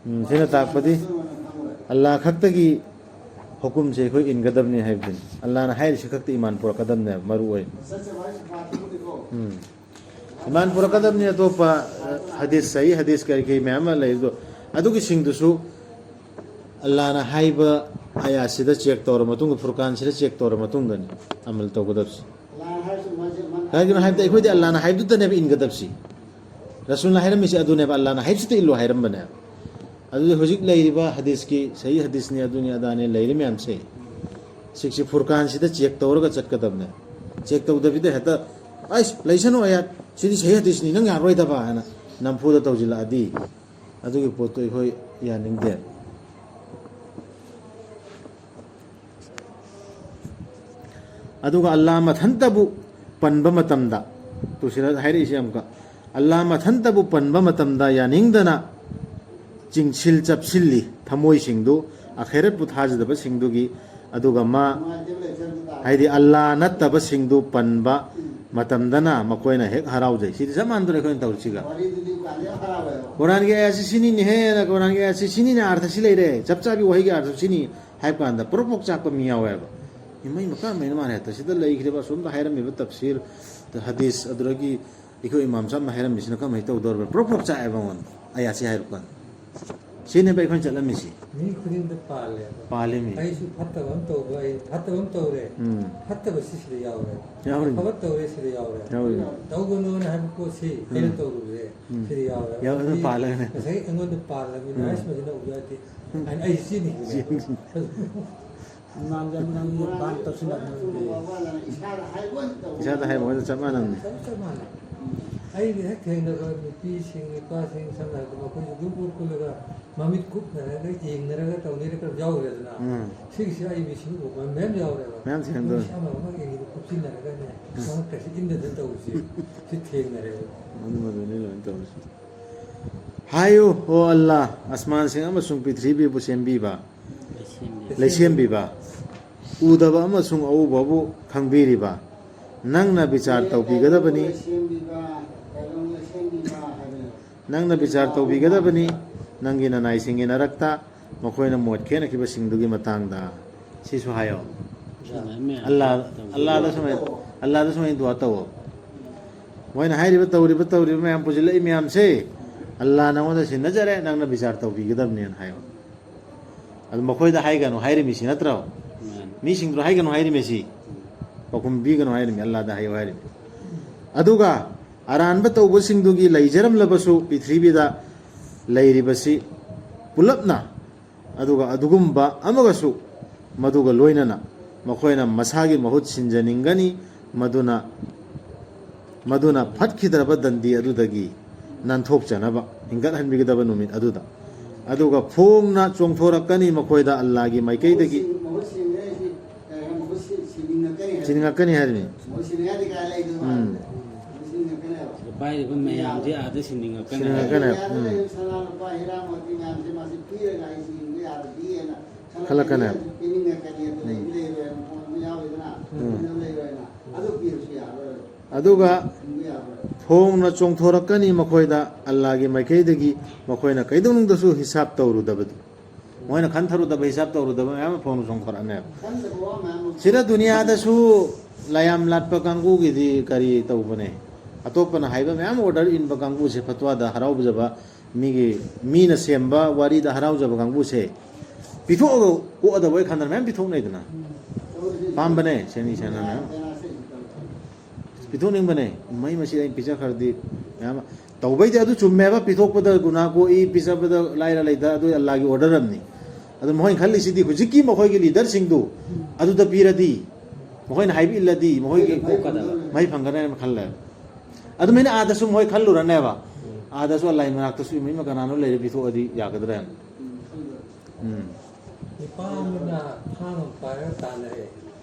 ꯎꯝ, ꯁꯤꯅ ꯇꯥꯛꯄꯗꯤ ꯑꯜꯂꯥ ꯈꯛꯇꯒꯤ ꯍꯨꯀꯨꯝꯁꯦ ꯑꯩꯈꯣꯏ ꯏꯟꯒꯗꯕꯅꯤ ꯍꯥꯏꯕꯗꯨꯅꯤ꯫ ꯑꯜꯂꯥꯅ ꯍꯥꯏꯔꯤꯁꯤ ꯈꯛꯇ ꯏꯃꯥꯟ ꯄꯨꯔꯛꯀꯗꯕꯅꯦꯕ ꯃꯔꯨ ꯑꯣꯏꯅ꯫ ꯎꯝ꯫ ꯏꯃꯥꯟ ꯄꯨꯔꯛꯀꯗꯕꯅꯤ꯫ ꯑꯇꯣꯞꯄ, ꯑ, ꯍꯗꯤꯁ, ꯁꯍꯤ ꯍꯗꯤꯁ ꯀꯔꯤ ꯀꯔꯤ ꯃꯌꯥꯝ ꯑꯃ ꯂꯩꯕꯗꯣ, ꯑꯗꯨꯒꯤꯁꯤꯡꯗꯨꯁꯨ ꯑꯜꯂꯥꯅ ꯍꯥꯏꯕ ꯑꯌꯥꯁꯤꯗ ꯆꯦꯛ ꯇꯧꯔ ꯃꯇꯨꯡꯗ, ꯐꯨꯔꯀꯥꯟꯁꯤꯗ ꯆꯦꯛ ꯇꯧꯔ ꯃꯇꯨꯡꯗꯅꯤ ꯑꯃꯜ ꯇꯧꯒꯗꯕꯁꯦ꯫ ꯀꯩꯒꯤꯅꯣ ꯍꯥꯏꯕꯗ ꯑꯩꯈꯣꯏꯗꯤ ꯑꯜꯂꯥꯅ ꯍꯥꯏꯕꯗꯨꯇꯅꯦꯕ ꯏꯟꯒꯗꯕꯁꯤ꯫ ꯔꯁꯨꯜꯅ ꯍꯥꯏꯔꯝꯃꯤꯁꯦ ꯑꯗꯨꯅꯦꯕ, ꯑꯜꯂꯥꯅ ꯍꯥꯏꯕꯁꯤꯗ ꯏꯜꯂꯨ ꯍꯥꯏꯔꯝꯕꯅꯦꯕ꯫ ꯑꯗꯨꯗꯤ ꯍꯧꯖꯤꯛ ꯂꯩꯔꯤꯕ ꯍꯗꯤꯁꯀꯤ, ꯁꯍꯤ ꯍꯗꯤꯁꯅꯤ, ꯑꯗꯨꯅꯤ ꯑꯗꯥꯅꯤ ꯂꯩꯔꯤ ꯃꯌꯥꯝꯁꯦ, ꯁꯤꯛꯁꯤ ꯐꯨꯔꯀꯥꯟꯁꯤꯗ ꯆꯦꯛ ꯇꯧꯔꯒ ꯆꯠꯀꯗꯕꯅꯦ꯫ ꯆꯦꯛ ꯇꯧꯗꯕꯤꯗ ꯍꯦꯛꯇ, "ꯑꯩꯁ, ꯂꯩꯁꯅꯨ ꯑꯌꯥꯠ, ꯁꯤꯗꯤ ꯁꯍꯤ ꯍꯗꯤꯁꯅꯤ, ꯅꯪ ꯌꯥꯔꯣꯏꯗꯕ" ꯍꯥꯏꯅ ꯅꯝꯐꯨꯗ ꯇꯧꯁꯤꯜꯂꯛꯑꯗꯤ ꯑꯗꯨꯒꯤ ꯄꯣꯠꯇꯣ ꯑꯩꯈꯣꯏ ꯌꯥꯅꯤꯡꯗꯦ꯫ ꯑꯗꯨꯒ ꯑꯜꯂꯥ ꯃꯊꯟꯇꯕꯨ ꯄꯟꯕ ꯃꯇꯝꯗ, ꯇꯨꯁꯤꯅ ꯍꯥꯏꯔꯛꯏꯁꯦ ꯑꯃꯨꯛꯀ, ꯑꯜꯂꯥ ꯃꯊꯟꯇꯕꯨ ꯄꯟꯕ ꯃꯇꯝꯗ ꯌꯥꯅꯤꯡꯗꯅ ꯆꯤꯡꯁꯤꯜ ꯆꯞꯁꯤꯜꯂꯤ ꯊꯃꯣꯏꯁꯤꯡꯗꯨ, ꯑꯈꯦꯔꯠꯄꯨ ꯊꯥꯖꯗꯕꯁꯤꯡꯗꯨꯒꯤ ꯑꯗꯨꯒ ꯃꯥ, ꯍꯥꯏꯗꯤ ꯑꯜꯂꯥ ꯅꯠꯇꯕꯁꯤꯡꯗꯨ ꯄꯟꯕ ꯃꯇꯝꯗꯅ ꯃꯈꯣꯏꯅ ꯍꯦꯛ ꯍꯔꯥꯎꯖꯩ꯫ ꯁꯤꯗꯤ ꯆꯞ ꯃꯥꯟꯅꯗ꯭ꯔꯣ ꯑꯩꯈꯣꯏꯅ ꯇꯧꯔꯤꯁꯤꯒ? ꯀꯨꯔꯥꯟꯒꯤ ꯑꯥꯌꯥꯠꯁꯤ ꯁꯤꯅꯤꯅꯦꯍꯦꯅ, ꯀꯨꯔꯥꯟꯒꯤ ꯑꯥꯌꯥꯠꯁꯤ ꯁꯤꯅꯤꯅꯦ, ꯑꯥꯔꯊ ꯁꯤ ꯂꯩꯔꯦ, ꯆꯞ ꯆꯥꯕꯤ ꯋꯥꯍꯩꯒꯤ ꯑꯥꯔꯊ ꯁꯤꯅꯤ ꯍꯥꯏꯕ ꯀꯥꯟꯗ ꯄ꯭ꯔꯣꯛ ꯄ꯭ꯔꯣꯛ ꯆꯥꯛꯄ ꯃꯤ ꯌꯥꯎꯋꯦꯕ꯫ ꯏꯃꯩ, ꯃꯀꯥ ꯃꯩꯅ ꯃꯥꯅ ꯍꯦꯛꯇ ꯁꯤꯗ ꯂꯩꯈ꯭ꯔꯤꯕ ꯑꯁꯣꯝꯗ ꯍꯥꯏꯔꯝꯃꯤꯕ ꯇꯐꯁꯤꯔ, ꯍꯗꯤꯁ, ꯑꯗꯨꯗꯒꯤ ꯑꯩꯈꯣꯏ ꯏꯃꯥꯝ ꯁꯥꯕꯅ ꯍꯥꯏꯔꯝꯃꯤꯁꯤꯅ ꯀꯃꯥꯏꯅ ꯇꯧꯗꯧꯔꯤꯕ? ꯄ꯭ꯔꯣꯛ ꯄ꯭ꯔꯣꯛ ꯆꯥꯛꯑꯦꯕ ꯑꯩꯉꯣꯟꯗ, ꯑꯥꯌꯥꯠꯁꯤ ꯍꯥꯏꯔꯨ ꯀꯥꯟꯗ꯫ ꯁꯤꯅꯦꯕ ꯑꯩꯈꯣꯏꯅ ꯆꯠꯂꯝꯃꯤꯁꯤ꯫ ꯃꯤ ꯈꯨꯗꯤꯡꯗ ꯄꯥꯜꯂꯦꯕ꯫ ꯄꯥꯜꯂꯤꯃꯤ꯫ ꯑꯩꯁꯨ ꯐꯠꯇꯕ ꯑꯃ ꯇꯧꯕ, ꯑꯩ ꯐꯠꯇꯕ ꯑꯃ ꯇꯧꯔꯦ꯫ ꯎꯝ꯫ ꯐꯠꯇꯕꯁꯤ ꯁꯤꯗ ꯌꯥꯎꯔꯦ꯫ ꯌꯥꯎꯔꯤꯃꯤ꯫ ꯑꯐꯕ ꯇꯧꯔꯦ, ꯁꯤꯗ ꯌꯥꯎꯔꯦ꯫ ꯌꯥꯎꯔꯤꯃꯤ꯫ ꯇꯧꯒꯅꯨꯅ ꯍꯥꯏꯕ ꯄꯣꯠꯁꯤ ꯑꯩꯅ ꯎꯝ꯫ ꯇꯧꯔꯨꯕꯁꯦ ꯎꯝ꯫ ꯁꯤꯗ ꯌꯥꯎꯔꯦ꯫ ꯌꯥꯎꯔꯦ, ꯑꯗꯨ ꯑꯗꯨꯗꯤ ꯄꯥꯜꯂꯒꯅꯦ꯫ ꯉꯁꯥꯏ ꯑꯩꯉꯣꯟꯗ ꯄꯥꯜꯂꯕꯅꯤꯅ ꯎꯝ꯫ ꯑꯩꯁꯨ ꯃꯁꯤꯅ ꯎꯕ ꯌꯥꯗꯦ꯫ ꯎꯝ꯫ ꯑꯩ, ꯑꯩ ꯆꯦꯟꯈꯤꯕꯅꯦ꯫ ꯆꯦꯟꯈꯤ꯫ ꯏꯃꯥꯝꯗ ꯅꯪꯒꯤ ꯕꯥꯟ ꯇꯧꯁꯤꯜꯂꯛꯄꯗꯨꯗꯤ꯫ ꯏꯁꯥꯗ ꯍꯥꯏꯕ ꯑꯣꯏꯅ ꯇꯧ꯫ ꯏꯁꯥꯗ ꯍꯥꯏꯕ ꯑꯣꯏꯅ ꯆꯞ ꯃꯥꯟꯅꯕꯅꯤ꯫ ꯆꯞ, ꯆꯞ ꯃꯥꯟꯅꯩ꯫ ꯑꯩꯅ ꯍꯦꯛ ꯊꯦꯡꯅꯕ ꯅꯨꯄꯤꯁꯤꯡ, ꯅꯨꯄꯥꯁꯤꯡ, ꯁꯝꯅ ꯍꯥꯏꯔꯕꯗ ꯃꯈꯣꯏꯁꯨ ꯑꯗꯨꯝ ꯄꯨꯔ ꯄꯨꯜꯂꯒ ꯃꯃꯤꯠ ꯀꯨꯞꯅꯔꯒ ꯌꯦꯡꯅꯔꯒ ꯇꯧꯅꯔꯒ ꯌꯥꯎꯔꯦꯗꯅ꯫ ꯎꯝ꯫ ꯁꯤꯒꯤꯁꯤ ꯑꯩ ꯃꯤꯁꯤꯡ ꯎꯕ ꯃꯌꯥꯝ ꯌꯥꯎꯔꯦꯕ꯫ ꯃꯌꯥꯝ ꯊꯦꯡꯅꯗꯣꯏꯅꯤ꯫ ꯃꯤꯁꯤ ꯑꯃꯒ ꯑꯃꯒ ꯌꯦꯡꯉꯤꯗ ꯀꯨꯞꯁꯤꯟꯅꯔꯒꯅꯦ, ꯎꯝ꯫ ꯃꯉꯛꯀꯁꯤ ꯏꯟꯗꯗꯅ ꯇꯧꯕꯁꯦ꯫ ꯁꯤ ꯊꯦꯡꯅꯔꯦꯕ꯫ ꯑꯗꯨꯝꯕꯗꯨꯅꯤ ꯂꯣꯏꯅ ꯇꯧꯔꯤꯁꯤ꯫ ꯍꯥꯏꯌꯨ, ꯑꯣ ꯑꯜꯂꯥ, ꯑꯁꯃꯥꯟꯁꯤꯡ ꯑꯃꯁꯨꯡ ꯄ꯭ꯔꯤꯊꯤꯕꯤꯕꯨ ꯁꯦꯝꯕꯤꯕ, ꯂꯩꯁꯦꯝꯕꯤꯕ, ꯎꯗꯕ ꯑꯃꯁꯨꯡ ꯑꯎꯕꯕꯨ ꯈꯪꯕꯤꯔꯤꯕ, ꯅꯪꯅ ꯕꯤꯆꯥꯔ ꯇꯧꯕꯤꯒꯗꯕꯅꯤ꯫ ꯅꯪꯅ ꯕꯤꯆꯥꯔ ꯇꯧꯕꯤꯒꯗꯕꯅꯤ, ꯅꯪꯒꯤ ꯅꯅꯥꯏꯁꯤꯡꯒꯤ ꯅꯔꯛꯇ ꯃꯈꯣꯏꯅ ꯃꯣꯠ ꯈꯦꯠꯅꯈꯤꯕꯁꯤꯡꯗꯨꯒꯤ ꯃꯇꯥꯡꯗ꯫ ꯁꯤꯁꯨ ꯍꯥꯏꯌꯣ꯫ ꯑꯗꯨꯃꯥꯏꯅ ꯃꯌꯥꯝ ꯑꯜꯂꯥ, ꯇꯧꯕꯤꯌꯨ꯫ ꯑꯜꯂꯥꯗ ꯁꯨꯃꯥꯏꯅ, ꯑꯜꯂꯥꯗ ꯁꯨꯃꯥꯏꯅ ꯗꯨꯋꯥ ꯇꯧꯋꯣ꯫ ꯃꯣꯏꯅ ꯍꯥꯏꯔꯤꯕ, ꯇꯧꯔꯤꯕ, ꯇꯧꯔꯤꯕ ꯃꯌꯥꯝ, ꯄꯨꯁꯤꯜꯂꯛꯏ ꯃꯌꯥꯝꯁꯦ, ꯑꯜꯂꯥ ꯅꯉꯣꯟꯗ ꯁꯤꯟꯅꯖꯔꯦ, ꯅꯪꯅ ꯕꯤꯆꯥꯔ ꯇꯧꯕꯤꯒꯗꯕꯅꯦꯅ ꯍꯥꯏꯌꯣ꯫ ꯑꯗꯨ ꯃꯈꯣꯏꯗ ꯍꯥꯏꯒꯅꯨ ꯍꯥꯏꯔꯤꯃꯤꯁꯤ ꯅꯠꯇ꯭ꯔꯣ? ꯃꯥꯅꯤ꯫ ꯃꯤꯁꯤꯡꯗꯣ ꯍꯥꯏꯒꯅꯨ ꯍꯥꯏꯔꯤꯃꯤꯁꯤ꯫ ꯄꯥꯎꯈꯨꯝ ꯄꯤꯒꯅꯨ ꯍꯥꯏꯔꯤꯃꯤ, ꯑꯜꯂꯥꯗ ꯍꯥꯏꯌꯣ ꯍꯥꯏꯔꯤꯃꯤ꯫ ꯑꯗꯨꯒ ꯑꯔꯥꯟꯕ ꯇꯧꯕꯁꯤꯡꯗꯨꯒꯤ ꯂꯩꯖꯔꯝꯂꯕꯁꯨ ꯄ꯭ꯔꯤꯊꯤꯕꯤꯗ ꯂꯩꯔꯤꯕꯁꯤ ꯄꯨꯂꯞꯅ, ꯑꯗꯨꯒ ꯑꯗꯨꯒꯨꯝꯕ ꯑꯃꯒꯁꯨ ꯃꯗꯨꯒ ꯂꯣꯏꯅꯅ ꯃꯈꯣꯏꯅ ꯃꯁꯥꯒꯤ ꯃꯍꯨꯠ ꯁꯤꯟꯖꯅꯤꯡꯒꯅꯤ, ꯃꯗꯨꯅ, ꯃꯗꯨꯅ ꯐꯠꯈꯤꯗ꯭ꯔꯕ ꯗꯟꯗꯤ ꯑꯗꯨꯗꯒꯤ ꯅꯥꯟꯊꯣꯛꯆꯅꯕ ꯍꯦꯟꯒꯠꯍꯟꯕꯤꯒꯗꯕ ꯅꯨꯃꯤꯠ ꯑꯗꯨꯗ꯫ ꯑꯗꯨꯒ ꯐꯣꯡꯅ ꯆꯣꯡꯊꯣꯔꯛꯀꯅꯤ ꯃꯈꯣꯏꯗ ꯑꯜꯂꯥꯒꯤ ꯃꯥꯏꯀꯩꯗꯒꯤ꯫ ꯃꯍꯨꯠ ꯁꯤꯟꯒꯅꯤ ꯍꯥꯏꯁꯤ, ꯀꯔꯤ ꯍꯥꯏ? ꯃꯍꯨꯠ ꯁꯤ-, ꯁꯤꯟꯅꯤꯡꯉꯛꯀꯅꯤ ꯍꯥꯏꯕꯅꯤ꯫ ꯁꯤꯟꯅꯤꯡꯉꯛꯀꯅꯤ ꯍꯥꯏꯔꯤꯅꯤ꯫ ꯃꯍꯨꯠ ꯁꯤꯟꯅꯤꯡꯉꯥꯏꯗꯤ ꯀꯥꯏ ꯂꯩꯗꯣꯏꯅꯣ? ꯎꯝ꯫ ꯃꯍꯨꯠ ꯁꯤꯟꯅꯤꯡꯉꯛꯀꯅꯤ ꯍꯥꯏꯕ꯫ ꯄꯥꯏꯔꯤꯕ ꯃꯌꯥꯝꯁꯦ ꯑꯥꯗ ꯁꯤꯟꯅꯤꯡꯉꯛꯀꯅꯤ ꯍꯥꯏꯕ꯫ ꯁꯤꯟꯅꯤꯡꯉꯛꯀꯅꯤ ꯍꯥꯏꯕ꯫ ꯏꯟꯗꯤꯌꯥꯗ ꯎꯝ꯫ ꯂꯩꯔꯤꯕ ꯁꯅꯥ ꯂꯨꯄꯥ ꯍꯤꯔꯥ ꯃꯣꯇꯤ ꯃꯌꯥꯝꯁꯦ ꯃꯥꯁꯤ ꯄꯤꯔꯒ ꯑꯩ ꯁꯤ ꯍꯤꯡꯕ ꯌꯥꯔꯗꯤꯑꯅ ꯈꯜꯂꯛꯀꯅꯦꯕ꯫ ꯄꯤꯅꯤꯡꯉꯛꯀꯅꯤ, ꯑꯗꯨ ꯂꯩꯕ ꯂꯩꯔꯣꯏꯅ ꯐꯣꯟ ꯑꯃ ꯌꯥꯎꯔꯤꯗꯅ, ꯎꯝ꯫ ꯑꯗꯨ ꯂꯩꯔꯣꯏꯅ, ꯑꯗꯨ ꯄꯤꯔꯁꯨ ꯌꯥꯔꯣꯏ꯫ ꯑꯗꯨꯒ ꯍꯤꯡꯕ ꯌꯥꯔꯣꯏ꯫ ꯐꯣꯡꯅ ꯆꯣꯡꯊꯣꯔꯛꯀꯅꯤ ꯃꯈꯣꯏꯗ, ꯑꯜꯂꯥꯒꯤ ꯃꯥꯏꯀꯩꯗꯒꯤ ꯃꯈꯣꯏꯅ ꯀꯩꯗꯧꯅꯨꯡꯗꯁꯨ ꯍꯤꯁꯥꯕ ꯇꯧꯔꯨꯗꯕꯗꯨ꯫ ꯃꯣꯏꯅ ꯈꯟꯊꯔꯨꯗꯕ, ꯍꯤꯁꯥꯕ ꯇꯧꯔꯨꯗꯕ ꯃꯌꯥꯝ ꯑꯃ ꯐꯣꯡꯅ ꯆꯣꯡꯊꯣꯔꯛꯑꯅꯦꯕ꯫ ꯈꯟꯗꯕ ꯋꯥ ꯃꯌꯥꯝ ꯑꯃ꯫ ꯁꯤꯗ ꯗꯨꯅꯤꯌꯥꯗꯁꯨ ꯂꯥꯌꯥꯝ ꯂꯥꯠꯄ ꯀꯥꯡꯕꯨꯒꯤꯗꯤ ꯀꯔꯤ ꯇꯧꯕꯅꯦ? ꯑꯇꯣꯞꯄꯅ ꯍꯥꯏꯕ ꯃꯌꯥꯝ ꯑꯣꯔꯗꯔ ꯏꯟꯕ ꯀꯥꯡꯕꯨꯁꯦ, ꯐꯠꯋꯥꯗ ꯍꯔꯥꯎꯖꯕ, ꯃꯤꯒꯤ, ꯃꯤꯅ ꯁꯦꯝꯕ ꯋꯥꯔꯤꯗ ꯍꯔꯥꯎꯖꯕ ꯀꯥꯡꯕꯨꯁꯦ, ꯄꯤꯊꯣꯛꯑꯒ ꯀꯣꯛꯑꯗꯕ ꯑꯣꯏ ꯈꯟꯗꯅ ꯃꯌꯥꯝ ꯄꯤꯊꯣꯛꯅꯩꯗꯅ꯫ ꯄꯥꯝꯕꯅꯦ, ꯁꯦꯟꯅꯤ ꯁꯦꯟꯅ ꯃꯌꯥꯝ꯫ ꯄꯤꯊꯣꯛꯅꯤꯡꯕꯅꯦ꯫ ꯃꯩ ꯃꯁꯤ ꯑꯩꯅ ꯄꯤꯖꯈ꯭ꯔꯗꯤ ꯃꯌꯥꯝ ꯑꯃ꯫ ꯇꯧꯕꯩꯗꯤ ꯑꯗꯨ ꯆꯨꯝꯃꯦꯕ, ꯄꯤꯊꯣꯛꯄꯗ ꯒꯨꯅꯥ ꯀꯣꯛꯏ, ꯄꯤꯖꯕꯗ ꯂꯥꯏꯔ ꯂꯩꯇ, ꯑꯗꯨ ꯑꯜꯂꯥꯒꯤ ꯑꯣꯔꯗꯔ ꯑꯃꯅꯤ꯫ ꯑꯗꯨ ꯃꯈꯣꯏꯅ ꯈꯜꯂꯤꯁꯤꯗꯤ ꯍꯧꯖꯤꯛꯀꯤ ꯃꯈꯣꯏꯒꯤ ꯂꯤꯗꯔꯁꯤꯡꯗꯨ ꯑꯗꯨꯗ ꯄꯤꯔꯗꯤ, ꯃꯈꯣꯏꯅ ꯍꯥꯏꯕ ꯏꯜꯂꯗꯤ, ꯃꯈꯣꯏꯒꯤ ꯀꯣꯛꯀꯗꯕ꯫ ꯃꯍꯩ ꯐꯪꯒꯅꯤ ꯍꯥꯏꯅ ꯈꯜꯂꯦ꯫ ꯑꯗꯨꯃꯥꯏꯅ ꯑꯥꯗꯁꯨ ꯃꯈꯣꯏ ꯈꯜꯂꯨꯔꯅꯦꯕ꯫ ꯎꯝ꯫ ꯑꯥꯗꯁꯨ ꯑꯜꯂꯥꯍꯤ ꯃꯅꯥꯛꯇꯁꯨ ꯏꯃꯥ ꯀꯅꯥꯅꯣ ꯂꯩꯔꯦ, ꯄꯤꯊꯣꯛꯑꯗꯤ ꯌꯥꯒꯗ꯭ꯔꯥ ꯍꯥꯏꯅ꯫ ꯎꯝ꯫ ꯅꯨꯄꯥ ꯑꯃꯅ ꯊꯥꯡ ꯑꯃ ꯄꯥꯏꯔꯒ ꯇꯥꯟꯅꯔꯦ꯫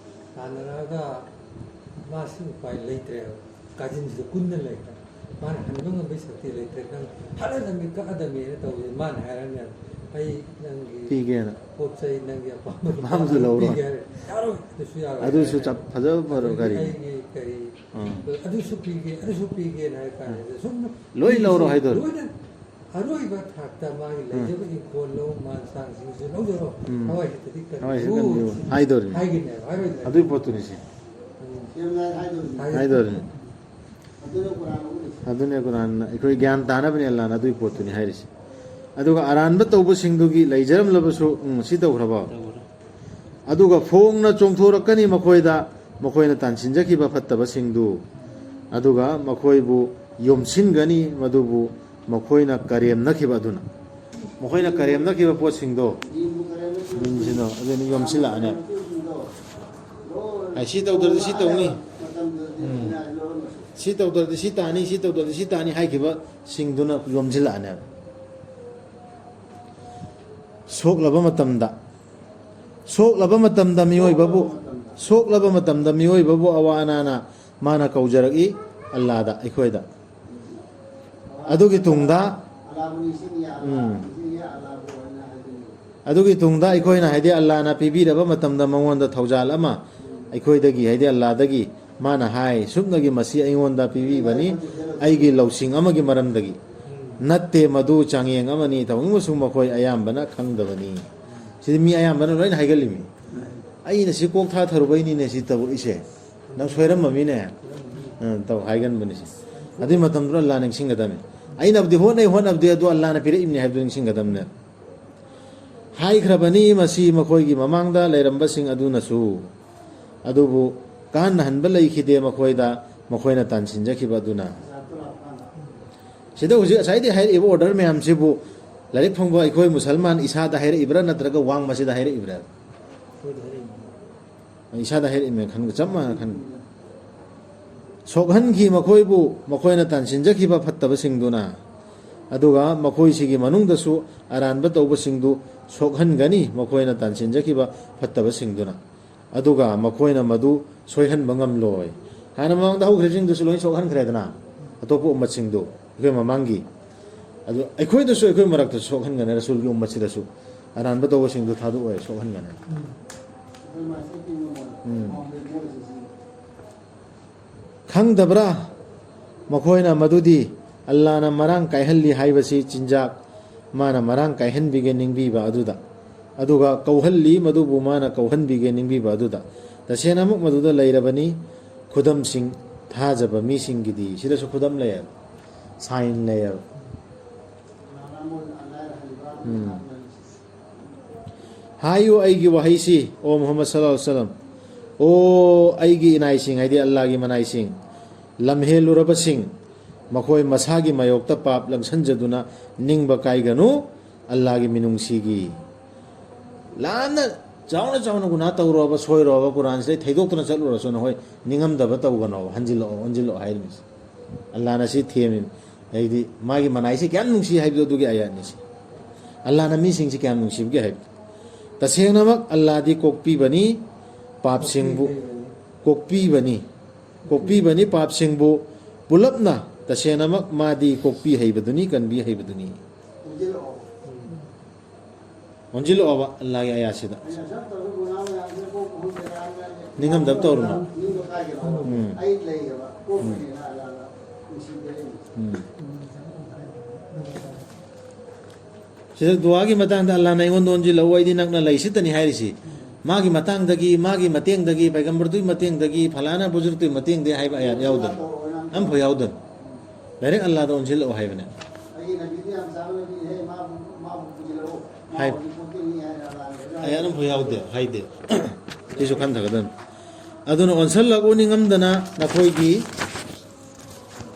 ꯇꯥꯟꯅꯔꯛꯑꯒ ꯃꯥꯁꯤ ꯎꯄꯥꯏ ꯂꯩꯇ꯭ꯔꯦꯕ꯫ ꯀꯥꯖꯤꯟꯁꯤꯗ ꯀꯨꯟꯅ ꯂꯩꯈ꯭ꯔꯦ꯫ ꯃꯥꯅ ꯍꯟꯕ ꯉꯝꯕꯒꯤ ꯁꯛꯇꯤ ꯂꯩꯇ꯭ꯔꯦ꯫ "ꯅꯪ ꯐꯅꯗꯕꯅꯤ, ꯀꯛꯑꯗꯕꯅꯤꯅ" ꯇꯧꯕꯁꯦ ꯃꯥꯅ ꯍꯥꯏꯔꯅꯦꯕ, "ꯑꯩ ꯅꯪꯒꯤ ꯄꯤꯒꯦꯅ꯫ ꯄꯣꯠ ꯆꯩ, ꯅꯪꯒꯤ ꯑꯄꯥꯝꯕ ꯑꯄꯥꯝꯕꯗꯨ ꯂꯣꯏꯅ ꯂꯧꯔꯣ꯫ ꯄꯤꯒꯦ" ꯍꯥꯏꯔꯦ꯫ "ꯌꯥꯔꯣꯏ, ꯑꯗꯨꯁꯨ ꯌꯥꯔꯣꯏ" ꯑꯗꯨꯁꯨ ꯍꯥꯏꯔꯦ꯫ ꯆꯞ ꯐꯖꯕ ꯐꯔꯕ ꯑꯗꯒꯤ ꯒꯥꯔꯤꯅꯤ꯫ "ꯑꯩꯒꯤ ꯀꯔꯤ, ꯎꯝ꯫ ꯑꯗꯨꯁꯨ ꯄꯤꯒꯦ, ꯑꯗꯨꯁꯨ ꯄꯤꯒꯦꯅ" ꯍꯥꯏ ꯀꯥꯟꯁꯤꯗ ꯁꯨꯝ ꯂꯣꯏ ꯂꯧꯔꯣ ꯍꯥꯏꯗꯣꯏꯔꯣ? ꯂꯣꯏꯅ ꯑꯔꯣꯏꯕ ꯊꯥꯛꯇ ꯃꯥꯒꯤ ꯎꯝ꯫ ꯂꯩꯖꯕ ꯏꯪꯈꯣꯜ, ꯂꯧ, ꯃꯥꯟ ꯁꯥꯡꯁꯤꯡꯁꯦ ꯂꯧꯖꯔꯣ꯫ ꯎꯝ꯫ ꯊꯋꯥꯏꯁꯤꯗꯗꯤ ꯀꯟꯕꯤꯌꯨ ꯍꯥꯏꯗꯣꯔꯤꯅꯤ꯫ ꯍꯥꯏꯒꯅꯦꯕ, ꯍꯥꯏꯔꯣꯏꯗꯅ꯫ ꯑꯗꯨꯏ ꯄꯣꯠꯇꯨꯅꯤ ꯁꯤ꯫ ꯎꯝ꯫ ꯍꯥꯏꯗꯣꯔꯤꯅꯤ꯫ ꯑꯗꯨꯅ ꯀꯨꯔꯥꯟ ꯑꯃꯨꯛ ꯂꯩꯁꯤꯜꯂꯦ꯫ ꯑꯗꯨꯅꯦ ꯀꯨꯔꯥꯟꯅ ꯑꯩꯈꯣꯏ ꯒ꯭ꯌꯥꯟ ꯇꯥꯅꯕꯅꯦ ꯑꯜꯂꯥꯅ ꯑꯗꯨꯒꯤ ꯄꯣꯠꯇꯨꯅꯤ ꯍꯥꯏꯔꯤꯁꯦ꯫ ꯑꯗꯨꯒ ꯑꯔꯥꯟꯕ ꯇꯧꯕꯁꯤꯡꯗꯨꯒꯤ ꯂꯩꯖꯔꯝꯂꯕꯁꯨ, ꯎꯝ, ꯁꯤ ꯇꯧꯈ꯭ꯔꯕꯣ? ꯇꯧꯈ꯭ꯔꯦ꯫ ꯑꯗꯨꯒ ꯐꯣꯡꯅ ꯆꯣꯡꯊꯣꯔꯛꯀꯅꯤ ꯃꯈꯣꯏꯗ, ꯃꯈꯣꯏꯅ ꯇꯥꯟꯁꯤꯟꯖꯈꯤꯕ ꯐꯠꯇꯕꯁꯤꯡꯗꯨ, ꯑꯗꯨꯒ ꯃꯈꯣꯏꯕꯨ ꯌꯣꯝꯁꯤꯟꯒꯅꯤ, ꯃꯗꯨꯕꯨ ꯃꯈꯣꯏꯅ ꯀꯔꯦꯝꯅꯈꯤꯕ ꯑꯗꯨꯅ꯫ ꯃꯈꯣꯏꯅ ꯀꯔꯦꯝꯅꯈꯤꯕ ꯄꯣꯠꯁꯤꯡꯗꯣ, ꯃꯤꯡꯁꯤꯡꯗꯣ, ꯑꯗꯨꯅ ꯌꯣꯝꯁꯤꯜꯂꯛꯑꯅꯦꯕ꯫ ꯑꯩ ꯁꯤ ꯇꯧꯗ꯭ꯔꯗꯤ ꯁꯤ ꯇꯧꯅꯤ꯫ ꯎꯝ꯫ ꯁꯤ ꯇꯧꯗ꯭ꯔꯗꯤ ꯁꯤ ꯇꯥꯅꯤ, ꯁꯤ ꯇꯧꯗ꯭ꯔꯗꯤ ꯁꯤ ꯇꯥꯅꯤ ꯍꯥꯏꯈꯤꯕꯁꯤꯡꯗꯨꯅ ꯌꯣꯝꯁꯤꯜꯂꯛꯑꯅꯦꯕ꯫ ꯁꯣꯛꯂꯕ ꯃꯇꯝꯗ, ꯁꯣꯛꯂꯕ ꯃꯇꯝꯗ ꯃꯤꯑꯣꯏꯕꯕꯨ, ꯁꯣꯛꯂꯕ ꯃꯇꯝꯗ ꯃꯤꯑꯣꯏꯕꯕꯨ ꯑꯋꯥ ꯑꯅꯥꯅ ꯃꯥꯅ ꯀꯧꯖꯔꯛꯏ ꯑꯜꯂꯥꯗ, ꯑꯩꯈꯣꯏꯗ꯫ ꯑꯗꯨꯒꯤ ꯇꯨꯡꯗ, ꯎꯝ꯫ ꯑꯗꯨꯒꯤ ꯇꯨꯡꯗ ꯑꯩꯈꯣꯏꯅ, ꯍꯥꯏꯗꯤ ꯑꯜꯂꯥꯅ ꯄꯤꯕꯤꯔꯕ ꯃꯇꯝꯗ, ꯃꯉꯣꯟꯗ ꯊꯧꯖꯥꯜ ꯑꯃ ꯑꯩꯈꯣꯏꯗꯒꯤ, ꯍꯥꯏꯗꯤ ꯑꯜꯂꯥꯗꯒꯤ, ꯃꯥꯅ ꯍꯥꯏ, "ꯁꯨꯞꯅꯒꯤ ꯃꯁꯤ ꯑꯩꯉꯣꯟꯗ ꯄꯤꯕꯤꯕꯅꯤ, ꯑꯩꯒꯤ ꯂꯧꯁꯤꯡ ꯑꯃꯒꯤ ꯃꯔꯝꯗꯒꯤ ꯅꯠꯇꯦ, ꯃꯗꯨ ꯆꯥꯡꯌꯦꯡ ꯑꯃꯅꯤ, ꯇꯧꯕꯇꯕꯨ ꯃꯈꯣꯏ ꯑꯌꯥꯝꯕꯅ ꯈꯪꯗꯕꯅꯤ"꯫ ꯁꯤꯗꯤ ꯃꯤ ꯑꯌꯥꯝꯕꯅ ꯂꯣꯏꯅ ꯍꯥꯏꯒꯜꯂꯤꯃꯤ꯫ "ꯑꯩꯅ ꯁꯤ ꯀꯣꯛ ꯊꯥꯊꯔꯨꯕꯩꯅꯤꯅꯦ ꯁꯤ ꯇꯧꯔꯛꯏꯁꯦ, ꯅꯪ ꯁꯣꯏꯔꯝꯃꯃꯤꯅꯦ", ꯑ, ꯇꯧ ꯍꯥꯏꯒꯟꯕꯅꯤ ꯁꯤ꯫ ꯑꯗꯨꯏ ꯃꯇꯝꯗꯨꯗ ꯑꯜꯂꯥ ꯅꯤꯡꯁꯤꯡꯒꯗꯕꯅꯤ꯫ ꯑꯩꯅꯕꯨꯗꯤ ꯍꯣꯠꯅꯩ, ꯍꯣꯠꯅꯕꯗꯤ, ꯑꯗꯨ ꯑꯜꯂꯥꯅ ꯄꯤꯔꯛꯏꯕꯅꯤ ꯍꯥꯏꯕꯗꯨ ꯅꯤꯡꯁꯤꯡꯒꯗꯕꯅꯦ꯫ ꯍꯥꯏꯈ꯭ꯔꯕꯅꯤ ꯃꯁꯤ ꯃꯈꯣꯏꯒꯤ ꯃꯃꯥꯡꯗ ꯂꯩꯔꯝꯕꯁꯤꯡ ꯑꯗꯨꯅꯁꯨ, ꯑꯗꯨꯕꯨ ꯀꯥꯟꯅꯍꯟꯕ ꯂꯩꯈꯤꯗꯦ ꯃꯈꯣꯏꯗ, ꯃꯈꯣꯏꯅ ꯇꯥꯟꯁꯤꯟꯖꯈꯤꯕ ꯑꯗꯨꯅ꯫ ꯁꯤꯗ ꯍꯧꯖꯤꯛ ꯉꯁꯥꯏꯗꯩ ꯍꯥꯏꯔꯛꯏꯕ ꯑꯣꯔꯗꯔ ꯃꯌꯥꯝꯁꯤꯕꯨ ꯂꯥꯏꯔꯤꯛ ꯐꯪꯕ ꯑꯩꯈꯣꯏ ꯃꯨꯁꯜꯃꯥꯟ ꯏꯁꯥꯗ ꯍꯥꯏꯔꯛꯏꯕ꯭ꯔꯥ, ꯅꯠꯇ꯭ꯔꯒ ꯋꯥꯡꯃꯁꯤꯗ ꯍꯥꯏꯔꯛꯏꯕ꯭ꯔꯥ? ꯏꯁꯥꯗ ꯍꯥꯏꯔꯛꯏꯃꯦ ꯈꯟꯕ ꯆꯞ ꯃꯥꯟꯅ ꯈꯟꯕ꯫ ꯁꯣꯛꯍꯟꯈꯤ ꯃꯈꯣꯏꯕꯨ ꯃꯈꯣꯏꯅ ꯇꯥꯟꯁꯤꯟꯖꯈꯤꯕ ꯐꯠꯇꯕꯁꯤꯡꯗꯨꯅ, ꯑꯗꯨꯒ ꯃꯈꯣꯏꯁꯤꯒꯤ ꯃꯅꯨꯡꯗꯁꯨ ꯑꯔꯥꯟꯕ ꯇꯧꯕꯁꯤꯡꯗꯨ ꯁꯣꯛꯍꯟꯒꯅꯤ, ꯃꯈꯣꯏꯅ ꯇꯥꯟꯁꯤꯟꯖꯈꯤꯕ ꯐꯠꯇꯕꯁꯤꯡꯗꯨꯅ, ꯑꯗꯨꯒ ꯃꯈꯣꯏꯅ ꯃꯗꯨ ꯁꯣꯏꯍꯟꯕ ꯉꯝꯂꯣꯏ꯫ ꯍꯥꯟꯅ ꯃꯃꯥꯡꯗ ꯍꯧꯈ꯭ꯔꯤꯕꯁꯤꯡꯗꯨꯁꯨ ꯂꯣꯏ ꯁꯣꯛꯍꯟꯈ꯭ꯔꯦꯗꯅ, ꯑꯇꯣꯞꯄ ꯎꯝꯃꯠꯁꯤꯡꯗꯨ, ꯑꯩꯈꯣꯏ ꯃꯃꯥꯡꯒꯤ꯫ ꯑꯗꯨ ꯑꯩꯈꯣꯏꯗꯁꯨ, ꯑꯩꯈꯣꯏ ꯃꯔꯛꯇꯁꯨ ꯁꯣꯛꯍꯟꯒꯅꯤ, ꯔꯁꯨꯜꯒꯤ ꯎꯝꯃꯠꯁꯤꯗꯁꯨ ꯑꯔꯥꯟꯕ ꯇꯧꯕꯁꯤꯡꯗꯨ ꯊꯥꯗꯣꯛꯑꯣꯏ, ꯁꯣꯛꯍꯟꯒꯅꯤ꯫ ꯎꯝ꯫ ꯈꯪꯗꯕ꯭ꯔꯥ? ꯃꯈꯣꯏꯅ ꯃꯗꯨꯗꯤ ꯑꯜꯂꯥꯅ ꯃꯔꯥꯡ ꯀꯥꯏꯍꯜꯂꯤ ꯍꯥꯏꯕꯁꯤ ꯆꯤꯟꯖꯥꯛ ꯃꯥꯅ ꯃꯔꯥꯡ ꯀꯥꯏꯍꯟꯕꯤꯒꯦ ꯅꯤꯡꯕꯤꯕ ꯑꯗꯨꯗ, ꯑꯗꯨꯒ ꯀꯧꯍꯜꯂꯤ ꯃꯗꯨꯕꯨ ꯃꯥꯅ ꯀꯧꯍꯟꯕꯤꯒꯦ ꯅꯤꯡꯕꯤꯕ ꯑꯗꯨꯗ꯫ ꯇꯁꯦꯡꯅꯃꯛ ꯃꯗꯨꯗ ꯂꯩꯔꯕꯅꯤ ꯈꯨꯗꯝꯁꯤꯡ, ꯊꯥꯖꯕ ꯃꯤꯁꯤꯡꯒꯤꯗꯤ꯫ ꯁꯤꯗꯁꯨ ꯈꯨꯗꯝ ꯂꯩꯌꯦꯕ, ꯁꯥꯏꯟ ꯂꯩꯌꯦꯕ꯫ ꯎꯝ꯫ ꯍꯥꯏꯌꯨ ꯑꯩꯒꯤ ꯋꯥꯍꯩꯁꯤ, ꯑꯣ ꯃꯨꯍꯝꯃꯗ ꯁꯜꯂꯜꯂꯥꯍꯨ ꯑꯂꯥꯏꯍꯤ ꯋꯥꯁꯜꯂꯝ, ꯑꯣ ꯑꯩꯒꯤ ꯏꯅꯥꯏꯁꯤꯡ, ꯍꯥꯏꯗꯤ ꯑꯜꯂꯥꯒꯤ ꯃꯅꯥꯏꯁꯤꯡ, ꯂꯝꯍꯦꯜꯂꯨꯔꯕꯁꯤꯡ, ꯃꯈꯣꯏ ꯃꯁꯥꯒꯤ ꯃꯥꯌꯣꯛꯇ ꯄꯥꯞ ꯂꯪꯁꯟꯖꯗꯨꯅ ꯅꯤꯡꯕ ꯀꯥꯏꯒꯅꯨ꯫ ꯑꯜꯂꯥꯒꯤ ꯃꯤꯅꯨꯡꯁꯤꯒꯤ ꯂꯥꯟꯅ ꯆꯥꯎꯅ ꯆꯥꯎꯅ ꯒꯨꯅꯥ ꯇꯧꯔꯨꯔꯕ, ꯁꯣꯏꯔꯨꯔꯕ, ꯀꯨꯔꯥꯟꯁꯤꯗꯩ ꯊꯩꯗꯣꯛꯇꯨꯅ ꯆꯠꯂꯨꯔꯁꯨ ꯅꯈꯣꯏ ꯅꯤꯡꯉꯝꯗꯕ ꯇꯧꯒꯅꯣ, ꯍꯟꯖꯤꯜꯂꯛꯑꯣ, ꯑꯣꯟꯁꯤꯜꯂꯛꯑꯣ ꯍꯥꯏꯔꯤꯕꯅꯤ꯫ ꯑꯜꯂꯥꯅ ꯁꯤ ꯊꯦꯝꯃꯤ꯫ ꯍꯥꯏꯗꯤ ꯃꯥꯒꯤ ꯃꯅꯥꯏꯁꯤ ꯀꯌꯥꯝ ꯅꯨꯡꯁꯤ ꯍꯥꯏꯕꯗꯣ ꯑꯗꯨꯒꯤ ꯑꯥꯌꯥꯠꯅꯤ ꯁꯤ꯫ ꯑꯜꯂꯥꯅ ꯃꯤꯁꯤꯡꯁꯤ ꯀꯌꯥꯝ ꯅꯨꯡꯁꯤꯕꯒꯦ ꯍꯥꯏꯕꯗꯣ꯫ ꯇꯁꯦꯡꯅꯃꯛ ꯑꯜꯂꯥꯗꯤ ꯀꯣꯛꯄꯤꯕꯅꯤ, ꯄꯥꯞꯁꯤꯡꯕꯨ, ꯀꯣꯛꯄꯤꯕꯅꯤ, ꯀꯣꯛꯄꯤꯕꯅꯤ ꯄꯥꯞꯁꯤꯡꯕꯨ ꯄꯨꯂꯞꯅ꯫ ꯇꯁꯦꯡꯅꯃꯛ ꯃꯥꯗꯤ ꯀꯣꯛꯄꯤ ꯍꯩꯕꯗꯨꯅꯤ, ꯀꯟꯕꯤ ꯍꯩꯕꯗꯨꯅꯤ꯫ ꯑꯣꯟꯁꯤꯜꯂꯛꯑꯣꯕ ꯑꯜꯂꯥꯒꯤ ꯑꯌꯥꯠꯁꯤꯗ꯫ ꯅꯤꯡꯉꯝꯗꯕ ꯇꯧꯔꯨꯅꯨ꯫ ꯎꯝ꯫ ꯎꯝ꯫ ꯁꯤꯗ ꯗꯨꯋꯥꯒꯤ ꯃꯇꯥꯡꯗ ꯑꯜꯂꯥꯅ ꯑꯩꯉꯣꯟꯗ ꯑꯣꯟꯁꯤꯜꯂꯛꯎ, ꯑꯩꯗꯤ ꯅꯛꯅ ꯂꯩꯁꯤꯇꯅꯤ ꯍꯥꯏꯔꯤꯁꯤ꯫ ꯃꯥꯒꯤ ꯃꯇꯥꯡꯗꯒꯤ, ꯃꯥꯒꯤ ꯃꯇꯦꯡꯗꯒꯤ, ꯄꯩꯒꯝꯕꯔꯗꯨꯒꯤ ꯃꯇꯦꯡꯗꯒꯤ, ꯐꯂꯥꯅ ꯕꯨꯖꯨꯔꯒꯇꯨꯒꯤ ꯃꯇꯦꯡꯗꯒꯤ ꯍꯥꯏꯕ ꯑꯌꯥꯠ ꯌꯥꯎꯗꯅ, ꯑꯝꯐꯥꯎ ꯌꯥꯎꯗꯅ꯫ ꯗꯥꯏꯔꯦꯛ ꯑꯜꯂꯥꯗ ꯑꯣꯟꯁꯤꯜꯂꯛꯑꯣ ꯍꯥꯏꯕꯅꯦ꯫ ꯍꯥꯏ-, ꯑꯌꯥꯠ ꯑꯝꯐꯥꯎ ꯌꯥꯎꯗꯦ, ꯍꯥꯏꯗꯦ꯫ ꯁꯤꯁꯨ ꯈꯟꯊꯒꯗꯕꯅꯤ꯫ ꯑꯗꯨꯅ ꯑꯣꯟꯁꯤꯜꯂꯛꯎ ꯅꯤꯡꯉꯝꯗꯅ ꯅꯈꯣꯏꯒꯤ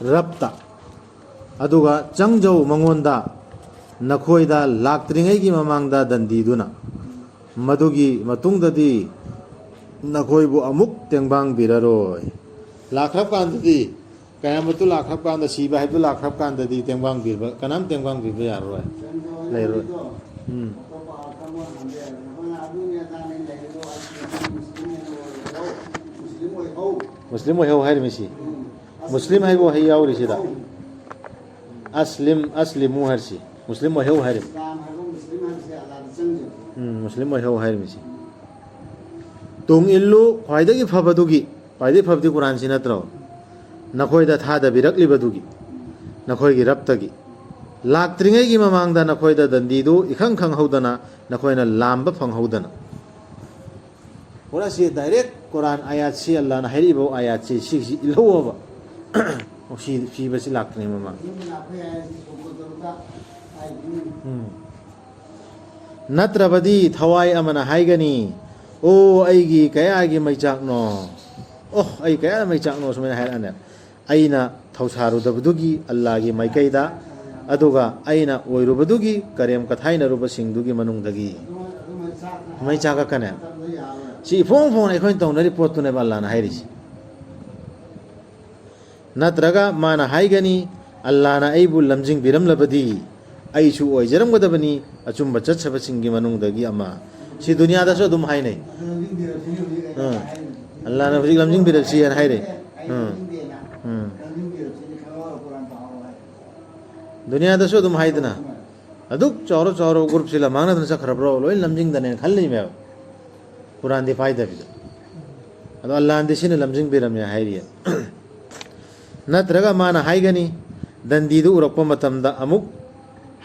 ꯔꯕꯇ, ꯑꯗꯨꯒ ꯆꯪꯖꯧ ꯃꯉꯣꯟꯗ, ꯅꯈꯣꯏꯗ ꯂꯥꯛꯇ꯭ꯔꯤꯉꯩꯒꯤ ꯃꯃꯥꯡꯗ ꯗꯟꯗꯤꯗꯨꯅ꯫ ꯃꯗꯨꯒꯤ ꯃꯇꯨꯡꯗꯗꯤ ꯅꯈꯣꯏꯕꯨ ꯑꯃꯨꯛ ꯇꯦꯡꯕꯥꯡꯕꯤꯔꯔꯣꯏ꯫ ꯂꯥꯛꯈ꯭ꯔꯕ ꯀꯥꯟꯗꯗꯤ, ꯀꯌꯥꯃꯠꯇꯨ ꯂꯥꯛꯈ꯭ꯔꯕ ꯀꯥꯟꯗ, ꯁꯤꯕ ꯍꯥꯏꯕꯗꯨ ꯂꯥꯛꯈ꯭ꯔꯕ ꯀꯥꯟꯗꯗꯤ ꯇꯦꯡꯕꯥꯡꯕꯤꯕ, ꯀꯅꯥꯝ ꯇꯦꯡꯕꯥꯡꯕꯤꯕ ꯌꯥꯔꯔꯣꯏ, ꯂꯩꯔꯣꯏ꯫ ꯎꯝ꯫ ꯃꯨꯁꯂꯤꯝ ꯑꯣꯏꯍꯧ ꯍꯥꯏꯔꯤꯃꯤꯁꯤ꯫ ꯃꯨꯁꯂꯤꯝ ꯍꯥꯏꯕ ꯋꯥꯍꯩ ꯌꯥꯎꯔꯤꯁꯤꯗ꯫ ꯑꯁꯂꯤꯝ, ꯑꯁꯂꯤꯃꯨ ꯍꯥꯏꯔꯤꯁꯤ꯫ ꯃꯨꯁꯂꯤꯝ ꯑꯣꯏꯍꯧ ꯍꯥꯏꯔꯤꯃꯤ꯫ ꯎꯝ, ꯃꯨꯁꯂꯤꯝ ꯑꯣꯏꯍꯧ ꯍꯥꯏꯔꯤꯃꯤꯁꯤ꯫ ꯇꯨꯡ ꯏꯜꯂꯨ ꯈ꯭ꯋꯥꯏꯗꯒꯤ ꯐꯕꯗꯨꯒꯤ, ꯈ꯭ꯋꯥꯏꯗꯒꯤ ꯐꯕꯗꯤ ꯀꯨꯔꯥꯟꯁꯤ ꯅꯠꯇ꯭ꯔꯣ? ꯅꯈꯣꯏꯗ ꯊꯥꯗꯕꯤꯔꯛꯂꯤꯕꯗꯨꯒꯤ, ꯅꯈꯣꯏꯒꯤ ꯔꯕꯇꯒꯤ꯫ ꯂꯥꯛꯇ꯭ꯔꯤꯉꯩꯒꯤ ꯃꯃꯥꯡꯗ ꯅꯈꯣꯏꯗ ꯗꯟꯗꯤꯗꯨ ꯏꯈꯪ ꯈꯪꯍꯧꯗꯅ, ꯅꯈꯣꯏꯅ ꯂꯥꯝꯕ ꯐꯪꯍꯧꯗꯅ꯫ ꯄꯨꯔꯥ ꯁꯤ ꯗꯥꯏꯔꯦꯛ ꯀꯨꯔꯥꯟ ꯑꯌꯥꯠꯁꯤ, ꯑꯜꯂꯥꯅ ꯍꯥꯏꯔꯛꯏꯕ ꯑꯌꯥꯠꯁꯤ, ꯁꯤꯁꯤ ꯏꯜꯍꯧꯑꯕ꯫ ꯁꯤ, ꯁꯤꯕꯁꯤ ꯂꯥꯛꯇ꯭ꯔꯤꯉꯩ ꯃꯃꯥꯡ꯫ ꯎꯝ꯫ ꯅꯠꯇ꯭ꯔꯕꯗꯤ ꯊꯋꯥꯏ ꯑꯃꯅ ꯍꯥꯏꯒꯅꯤ, "ꯑꯣ, ꯑꯩꯒꯤ ꯀꯌꯥꯒꯤ ꯃꯩꯆꯥꯛꯅꯣ? ꯑꯣ, ꯑꯩ ꯀꯌꯥ ꯃꯩꯆꯥꯛꯅꯣ?" ꯁꯨꯃꯥꯏꯅ ꯍꯥꯏꯔꯛꯑꯅꯦ꯫ ꯑꯩꯅ ꯊꯧꯁꯥꯔꯨꯗꯕꯗꯨꯒꯤ ꯑꯜꯂꯥꯒꯤ ꯃꯥꯏꯀꯩꯗ, ꯑꯗꯨꯒ ꯑꯩꯅ ꯑꯣꯏꯔꯨꯕꯗꯨꯒꯤ ꯀꯔꯦꯝ ꯀꯊꯥꯏꯅꯔꯨꯕꯁꯤꯡꯗꯨꯒꯤ ꯃꯅꯨꯡꯗꯒꯤ꯫ ꯃꯩ ꯆꯥꯛꯀꯛꯀꯅꯦ꯫ ꯁꯤ ꯏꯐꯣꯡ ꯐꯣꯡꯅ ꯑꯩꯈꯣꯏꯅ ꯇꯧꯅꯔꯤ ꯄꯣꯠꯇꯨꯅꯦꯕ ꯑꯜꯂꯥꯅ ꯍꯥꯏꯔꯤꯁꯤ꯫ ꯅꯠꯇ꯭ꯔꯒ ꯃꯥꯅ ꯍꯥꯏꯒꯅꯤ, "ꯑꯜꯂꯥꯅ ꯑꯩꯕꯨ ꯂꯝꯖꯤꯡꯕꯤꯔꯝꯂꯕꯗꯤ ꯑꯩꯁꯨ ꯑꯣꯏꯖꯔꯝꯒꯗꯕꯅꯤ ꯑꯆꯨꯝꯕ ꯆꯠꯆꯕꯁꯤꯡꯒꯤ ꯃꯅꯨꯡꯗꯒꯤ ꯑꯃ"꯫ ꯁꯤ ꯗꯨꯅꯤꯌꯥꯗꯁꯨ ꯑꯗꯨꯝ ꯍꯥꯏꯅꯩ꯫ ꯑꯥ꯫ "ꯑꯜꯂꯥꯅ ꯍꯧꯖꯤꯛ ꯂꯝꯖꯤꯡꯕꯤꯔꯛꯁꯤ" ꯍꯥꯏꯅ ꯍꯥꯏꯔꯦ꯫ ꯑꯥ꯫ ꯎꯝ꯫ ꯗꯨꯅꯤꯌꯥꯗꯁꯨ ꯑꯗꯨꯝ ꯍꯥꯏꯗꯅ꯫ ꯑꯗꯨꯛ ꯆꯥꯎꯔ ꯆꯥꯎꯔꯕ ꯒ꯭ꯔꯨꯞꯁꯤ ꯂꯝꯃꯥꯡꯅꯗꯅ ꯆꯠꯈ꯭ꯔꯕ꯭ꯔꯣ, ꯂꯣꯏ ꯂꯝꯖꯤꯡꯗꯅꯦꯅ ꯈꯜꯂꯤꯃꯦꯕ꯫ ꯀꯨꯔꯥꯟꯗꯤ ꯄꯥꯏꯗꯕꯤꯗ꯫ ꯑꯗꯣ ꯑꯜꯂꯥꯍꯗꯤ ꯁꯤꯅ ꯂꯝꯖꯤꯡꯕꯤꯔꯝꯃꯦ ꯍꯥꯏꯔꯤꯌꯦ꯫ ꯅꯠꯇ꯭ꯔꯒ ꯃꯥꯅ ꯍꯥꯏꯒꯅꯤ, ꯗꯟꯗꯤꯗꯨ ꯎꯔꯛꯄ ꯃꯇꯝꯗ ꯑꯃꯨꯛ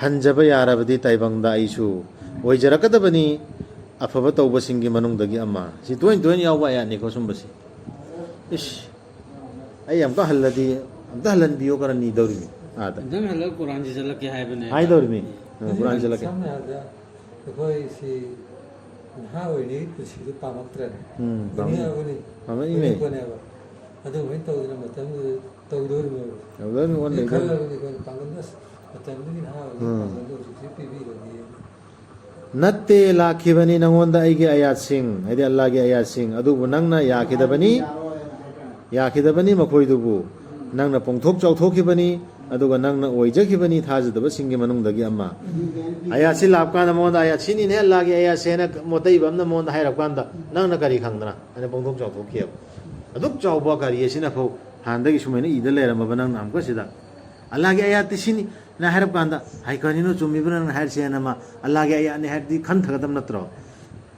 ꯍꯟꯖꯕ ꯌꯥꯔꯕꯗꯤ ꯇꯥꯏꯕꯪꯗ ꯑꯩꯁꯨ ꯑꯣꯏꯖꯔꯛꯀꯗꯕꯅꯤ, ꯑꯐꯕ ꯇꯧꯕꯁꯤꯡꯒꯤ ꯃꯅꯨꯡꯗꯒꯤ ꯑꯃ꯫ ꯁꯤ ꯇꯣꯏꯅ ꯇꯣꯏꯅ ꯌꯥꯎꯕ ꯑꯌꯥꯠꯅꯤꯀꯣ ꯁꯨꯝꯕꯁꯤ꯫ ꯏꯁ, ꯑꯩ ꯑꯃꯨꯛꯇ ꯍꯜꯂꯗꯤ, ꯑꯃꯨꯛꯇ ꯍꯜꯍꯟꯕꯤꯌꯣ ꯀꯔ ꯅꯤꯗꯧꯔꯤꯃꯤ ꯑꯥꯗ꯫ ꯑꯝꯇꯪ ꯍꯜꯂꯒ ꯀꯨꯔꯥꯟꯁꯤ ꯆꯠꯂꯛꯀꯦ ꯍꯥꯏꯕꯅꯦ꯫ ꯍꯥꯏꯗꯧꯔꯤꯃꯤ꯫ ꯎꯝ, ꯀꯨꯔꯥꯟ ꯆꯠꯂꯛꯀꯦ꯫ ꯁꯝꯅ ꯍꯥꯏꯔꯕꯗ ꯑꯩꯈꯣꯏ ꯁꯤ ꯅꯍꯥ ꯑꯣꯏꯔꯤꯉꯩ ꯄꯨꯟꯁꯤꯗꯣ ꯄꯥꯝꯃꯛꯇ꯭ꯔꯦꯅꯦ꯫ ꯎꯝ, ꯄꯥꯝꯃꯛ-, ꯄꯥꯝꯃꯛꯏꯃꯦ꯫ ꯄꯥꯝꯃꯛꯄꯅꯦꯕ꯫ ꯑꯗꯨꯃꯥꯏꯅ ꯇꯧꯗꯅ ꯃꯇꯝꯗꯨꯗ ꯇꯧꯗꯣꯔꯤꯕꯅꯦꯕ꯫ ꯇꯧꯗꯣꯔꯤꯕꯅꯤ, ꯑꯣꯟꯗꯣꯏꯅꯤ꯫ ꯈꯜꯂꯕꯅꯤ ꯑꯩꯈꯣꯏꯅ ꯄꯥꯡꯒꯜꯗ, ꯑꯁ, ꯃꯇꯝꯗꯨꯒꯤ ꯅꯍꯥ ꯑꯣꯏꯔꯤꯉꯩ ꯎꯝ꯫ ꯄꯥꯡꯒꯜꯗꯣ ꯍꯧꯖꯤꯛꯁꯨ ꯄꯤꯕꯤꯔꯗꯤ꯫ ꯅꯠꯇꯦ, ꯂꯥꯛꯈꯤꯕꯅꯤ ꯅꯪꯉꯣꯟꯗ ꯑꯩꯒꯤ ꯑꯌꯥꯠꯁꯤꯡ, ꯍꯥꯏꯗꯤ ꯑꯜꯂꯥꯒꯤ ꯑꯌꯥꯠꯁꯤꯡ, ꯑꯗꯨꯕꯨ ꯅꯪꯅ ꯌꯥꯈꯤꯗꯕꯅꯤ, ꯌꯥꯈꯤꯗꯕꯅꯤ ꯃꯈꯣꯏꯗꯨꯕꯨ꯫ ꯅꯪꯅ ꯄꯣꯡꯊꯣꯛ ꯆꯥꯎꯊꯣꯛꯈꯤꯕꯅꯤ, ꯑꯗꯨꯒ ꯅꯪꯅ ꯑꯣꯏꯖꯈꯤꯕꯅꯤ ꯊꯥꯖꯗꯕꯁꯤꯡꯒꯤ ꯃꯅꯨꯡꯗꯒꯤ ꯑꯃ꯫ ꯑꯌꯥꯠꯁꯤ ꯂꯥꯛꯄ ꯀꯥꯟꯗ ꯃꯉꯣꯟꯗ ꯑꯌꯥꯠ ꯁꯤꯅꯤꯅꯦ, ꯑꯜꯂꯥꯒꯤ ꯑꯌꯥꯠꯁꯦꯅ ꯃꯣꯠꯇꯩꯕ ꯑꯃꯅ ꯃꯉꯣꯟꯗ ꯍꯥꯏꯔꯛꯄ ꯀꯥꯟꯗ ꯅꯪꯅ ꯀꯔꯤ ꯈꯪꯗꯅ? ꯑꯩꯅ ꯄꯣꯡꯊꯣꯛ ꯆꯥꯎꯊꯣꯛꯈꯤꯑꯕ꯫ ꯑꯗꯨꯛ ꯆꯥꯎꯕ ꯀꯔꯤ ꯑꯁꯤꯅ ꯐꯥꯎ ꯍꯥꯟꯅꯗꯒꯤ ꯁꯨꯃꯥꯏꯅ ꯏꯗ ꯂꯩꯔꯝꯃꯕ ꯅꯪꯅ ꯑꯃꯨꯛꯀ ꯁꯤꯗ ꯑꯜꯂꯥꯒꯤ ꯑꯌꯥꯠꯇꯤ ꯁꯤꯅꯤ꯫ ꯅ ꯍꯥꯏꯔꯞ ꯀꯥꯟꯗ, "ꯍꯥꯏ, ꯀꯔꯤꯅꯣ, ꯆꯨꯝꯃꯤꯕ꯭ꯔꯥ ꯅꯪꯅ ꯍꯥꯏꯔꯤꯁꯦꯅ?" ꯑꯃ ꯑꯜꯂꯥꯒꯤ ꯑꯌꯥꯠꯅꯤ ꯍꯥꯏꯔꯗꯤ ꯈꯟꯊꯒꯗꯕ ꯅꯠꯇ꯭ꯔꯣ?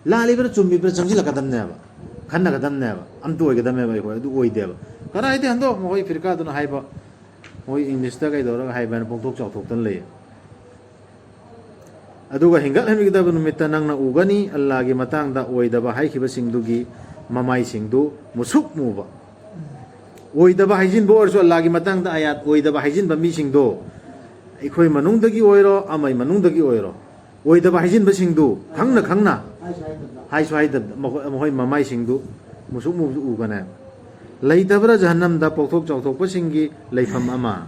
ꯂꯥꯜꯂꯤꯕ꯭ꯔꯥ ꯆꯨꯝꯃꯤꯕ꯭ꯔꯥ ꯆꯪꯁꯤꯜꯂꯛꯀꯗꯕꯅꯦꯕ, ꯈꯟꯅꯒꯗꯕꯅꯦꯕ, ꯑꯝꯇ ꯑꯣꯏꯒꯗꯕꯅꯦꯕ꯫ ꯑꯩꯈꯣꯏ ꯑꯗꯨ ꯑꯣꯏꯗꯦꯕ꯫ ꯀꯗꯥꯏꯗꯩ ꯍꯟꯗꯣꯛ, ꯃꯈꯣꯏ ꯐꯤꯔꯀꯥꯗꯨꯅ ꯍꯥꯏꯕ, ꯃꯣꯏ ꯏꯪꯂꯤꯁꯇ ꯀꯩꯗꯧꯔꯒ ꯍꯥꯏꯕ ꯍꯥꯏꯅ ꯄꯣꯡꯊꯣꯛ ꯆꯥꯎꯊꯣꯛꯇꯅ ꯂꯩꯌꯦ꯫ ꯑꯗꯨꯒ ꯍꯤꯡꯒꯠꯍꯟꯒꯗꯕ ꯅꯨꯃꯤꯠꯇ ꯅꯪꯅ ꯎꯒꯅꯤ, ꯑꯜꯂꯥꯒꯤ ꯃꯇꯥꯡꯗ ꯑꯣꯏꯗꯕ ꯍꯥꯏꯈꯤꯕꯁꯤꯡꯗꯨꯒꯤ ꯃꯃꯥꯏꯁꯤꯡꯗꯨ ꯃꯨꯁꯨꯛ ꯃꯨꯕ꯫ ꯑꯣꯏꯗꯕ ꯍꯥꯏꯖꯤꯟꯕ ꯑꯣꯏꯔꯁꯨ, ꯑꯜꯂꯥꯒꯤ ꯃꯇꯥꯡꯗ ꯑꯌꯥꯠ ꯑꯣꯏꯗꯕ ꯍꯥꯏꯖꯤꯟꯕ ꯃꯤꯁꯤꯡꯗꯣ, ꯑꯩꯈꯣꯏ ꯃꯅꯨꯡꯗꯒꯤ ꯑꯣꯏꯔꯣ, ꯑꯃꯩ ꯃꯅꯨꯡꯗꯒꯤ ꯑꯣꯏꯔꯣ, ꯑꯣꯏꯗꯕ ꯍꯥꯏꯖꯤꯟꯕꯁꯤꯡꯗꯨ ꯈꯪꯅ ꯈꯪꯅ, ꯍꯥꯏꯁꯨ ꯍꯥꯏꯗꯕꯗ, ꯃꯈꯣꯏ, ꯃꯈꯣꯏ ꯃꯃꯥꯏꯁꯤꯡꯗꯨ ꯃꯨꯁꯨꯛ ꯃꯨꯕꯗꯨ ꯎꯒꯅꯦ꯫ ꯂꯩꯇꯕ꯭ꯔꯥ ꯖꯍꯟꯅꯝꯗ ꯄꯣꯛꯊꯣꯛ ꯆꯥꯎꯊꯣꯛꯄꯁꯤꯡꯒꯤ ꯂꯩꯐꯝ ꯑꯃ?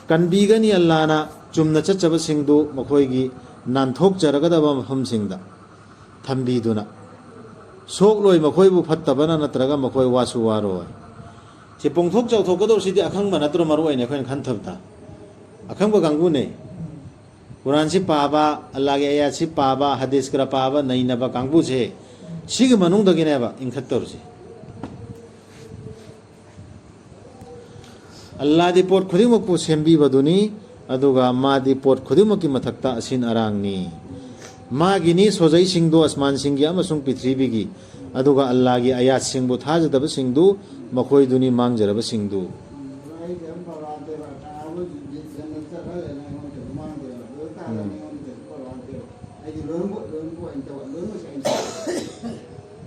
ꯀꯟꯕꯤꯒꯅꯤ ꯑꯜꯂꯥꯅ ꯆꯨꯝꯅ ꯆꯠꯆꯕꯁꯤꯡꯗꯨ ꯃꯈꯣꯏꯒꯤ ꯅꯥꯟꯊꯣꯛꯆꯔꯒꯗꯕ ꯃꯐꯝꯁꯤꯡꯗ ꯊꯝꯕꯤꯗꯨꯅ꯫ ꯁꯣꯛꯂꯣꯏ ꯃꯈꯣꯏꯕꯨ ꯐꯠꯇꯕꯅ, ꯅꯠꯇ꯭ꯔꯒ ꯃꯈꯣꯏ ꯋꯥꯁꯨ ꯋꯥꯔꯣꯏ꯫ ꯁꯤ ꯄꯣꯡꯊꯣꯛ ꯆꯥꯎꯊꯣꯛꯀꯗꯧꯔꯤꯁꯤꯗꯤ ꯑꯈꯪꯕ ꯅꯠꯇ꯭ꯔꯣ? ꯃꯔꯨ ꯑꯣꯏꯅ ꯑꯩꯈꯣꯏꯅ ꯈꯟꯊꯕꯗ ꯑꯈꯪꯕ ꯀꯥꯡꯕꯨꯅꯦ꯫ ꯀꯨꯔꯥꯟꯁꯤ ꯄꯥꯕ, ꯑꯜꯂꯥꯒꯤ ꯑꯌꯥꯠꯁꯤ ꯄꯥꯕ, ꯍꯗꯤꯁ ꯈꯔ ꯄꯥꯕ, ꯅꯩꯅꯕ ꯀꯥꯡꯕꯨꯁꯦ, ꯁꯤꯒꯤ ꯃꯅꯨꯡꯗꯒꯤꯅꯦꯕ ꯏꯟꯈꯠꯇꯧꯔꯤꯁꯦ꯫ ꯑꯜꯂꯥꯗꯤ ꯄꯣꯠ ꯈꯨꯗꯤꯡꯃꯛꯄꯨ ꯁꯦꯝꯕꯤꯕꯗꯨꯅꯤ꯫ ꯑꯗꯨꯒ ꯃꯥꯗꯤ ꯄꯣꯠ ꯈꯨꯗꯤꯡꯃꯛꯀꯤ ꯃꯊꯛꯇ ꯑꯁꯤꯟ ꯑꯔꯥꯡꯅꯤ꯫ ꯃꯥꯒꯤꯅꯤ ꯁꯣꯖꯩꯁꯤꯡꯗꯨ ꯑꯁꯃꯥꯟꯁꯤꯡꯒꯤ ꯑꯃꯁꯨꯡ ꯄ꯭ꯔꯤꯊꯤꯕꯤꯒꯤ, ꯑꯗꯨꯒ ꯑꯜꯂꯥꯒꯤ ꯑꯌꯥꯠꯁꯤꯡꯕꯨ ꯊꯥꯖꯗꯕꯁꯤꯡꯗꯨ ꯃꯈꯣꯏꯗꯨꯅꯤ ꯃꯥꯡꯖꯔꯕꯁꯤꯡꯗꯨ꯫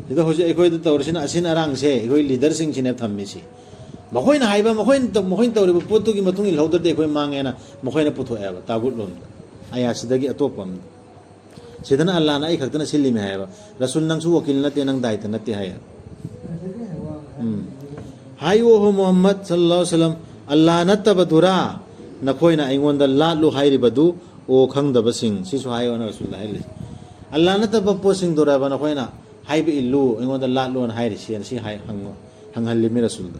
ꯁꯤꯗ ꯍꯧꯖꯤꯛ ꯑꯩꯈꯣꯏꯗ ꯇꯧꯔꯤꯁꯤꯅ ꯑꯁꯤꯟ ꯑꯔꯥꯡꯁꯦ ꯑꯩꯈꯣꯏ ꯂꯤꯗꯔꯁꯤꯡꯁꯤꯅꯦ ꯊꯝꯃꯤꯁꯤ꯫ ꯃꯈꯣꯏꯅ ꯍꯥꯏꯕ, ꯃꯈꯣꯏꯅ ꯇꯧ-, ꯃꯈꯣꯏꯅ ꯇꯧꯔꯤꯕ ꯄꯣꯠꯇꯨꯒꯤ ꯃꯇꯨꯡ ꯏꯜꯍꯧꯗ꯭ꯔꯗꯤ ꯑꯩꯈꯣꯏ ꯃꯥꯡꯉꯦꯅ ꯃꯈꯣꯏꯅ ꯄꯨꯊꯣꯛꯑꯦꯕ ꯇꯥꯒꯨꯠ ꯂꯣꯝꯗ꯫ ꯑꯌꯥꯁꯤꯗꯒꯤ ꯑꯇꯣꯞꯄ ꯑꯃ꯫ ꯁꯤꯗꯅ ꯑꯜꯂꯥꯅ ꯑꯩ ꯈꯛꯇꯅ ꯁꯤꯜꯂꯤꯃꯤ ꯍꯥꯏꯌꯦꯕ꯫ ꯔꯁꯨꯜ ꯅꯪꯁꯨ ꯋꯀꯤꯜ ꯅꯠꯇꯦ, ꯅꯪ ꯗꯥꯏꯇ ꯅꯠꯇꯦ ꯍꯥꯏꯌꯦ꯫ ꯎꯝ꯫ ꯍꯥꯏꯌꯨ, ꯑꯣ ꯃꯨꯍꯝꯃꯗ ꯁꯜꯂꯜꯂꯥꯍꯨ ꯑꯂꯩꯍꯤ ꯋꯁꯜꯂꯝ, ꯑꯜꯂꯥ ꯅꯠꯇꯕꯗꯨꯔꯥ ꯅꯈꯣꯏꯅ ꯑꯩꯉꯣꯟꯗ ꯂꯥꯠꯂꯨ ꯍꯥꯏꯔꯤꯕꯗꯨ, ꯑꯣ ꯈꯪꯗꯕꯁꯤꯡ? ꯁꯤꯁꯨ ꯍꯥꯏꯌꯣꯅ ꯔꯁꯨꯜꯗ ꯍꯥꯏꯔꯤꯁꯦ꯫ ꯑꯜꯂꯥ ꯅꯠꯇꯕ ꯄꯣꯠꯁꯤꯡꯗꯨꯔꯕ ꯅꯈꯣꯏꯅ ꯍꯥꯏꯕ ꯏꯜꯂꯨ, ꯑꯩꯉꯣꯟꯗ ꯂꯥꯠꯂꯣꯅ ꯍꯥꯏꯔꯤꯁꯦꯅ ꯁꯤ ꯍꯥꯏ-, ꯍꯪꯉꯣ-, ꯍꯪꯍꯜꯂꯤꯃꯤ ꯔꯁꯨꯜꯗ꯫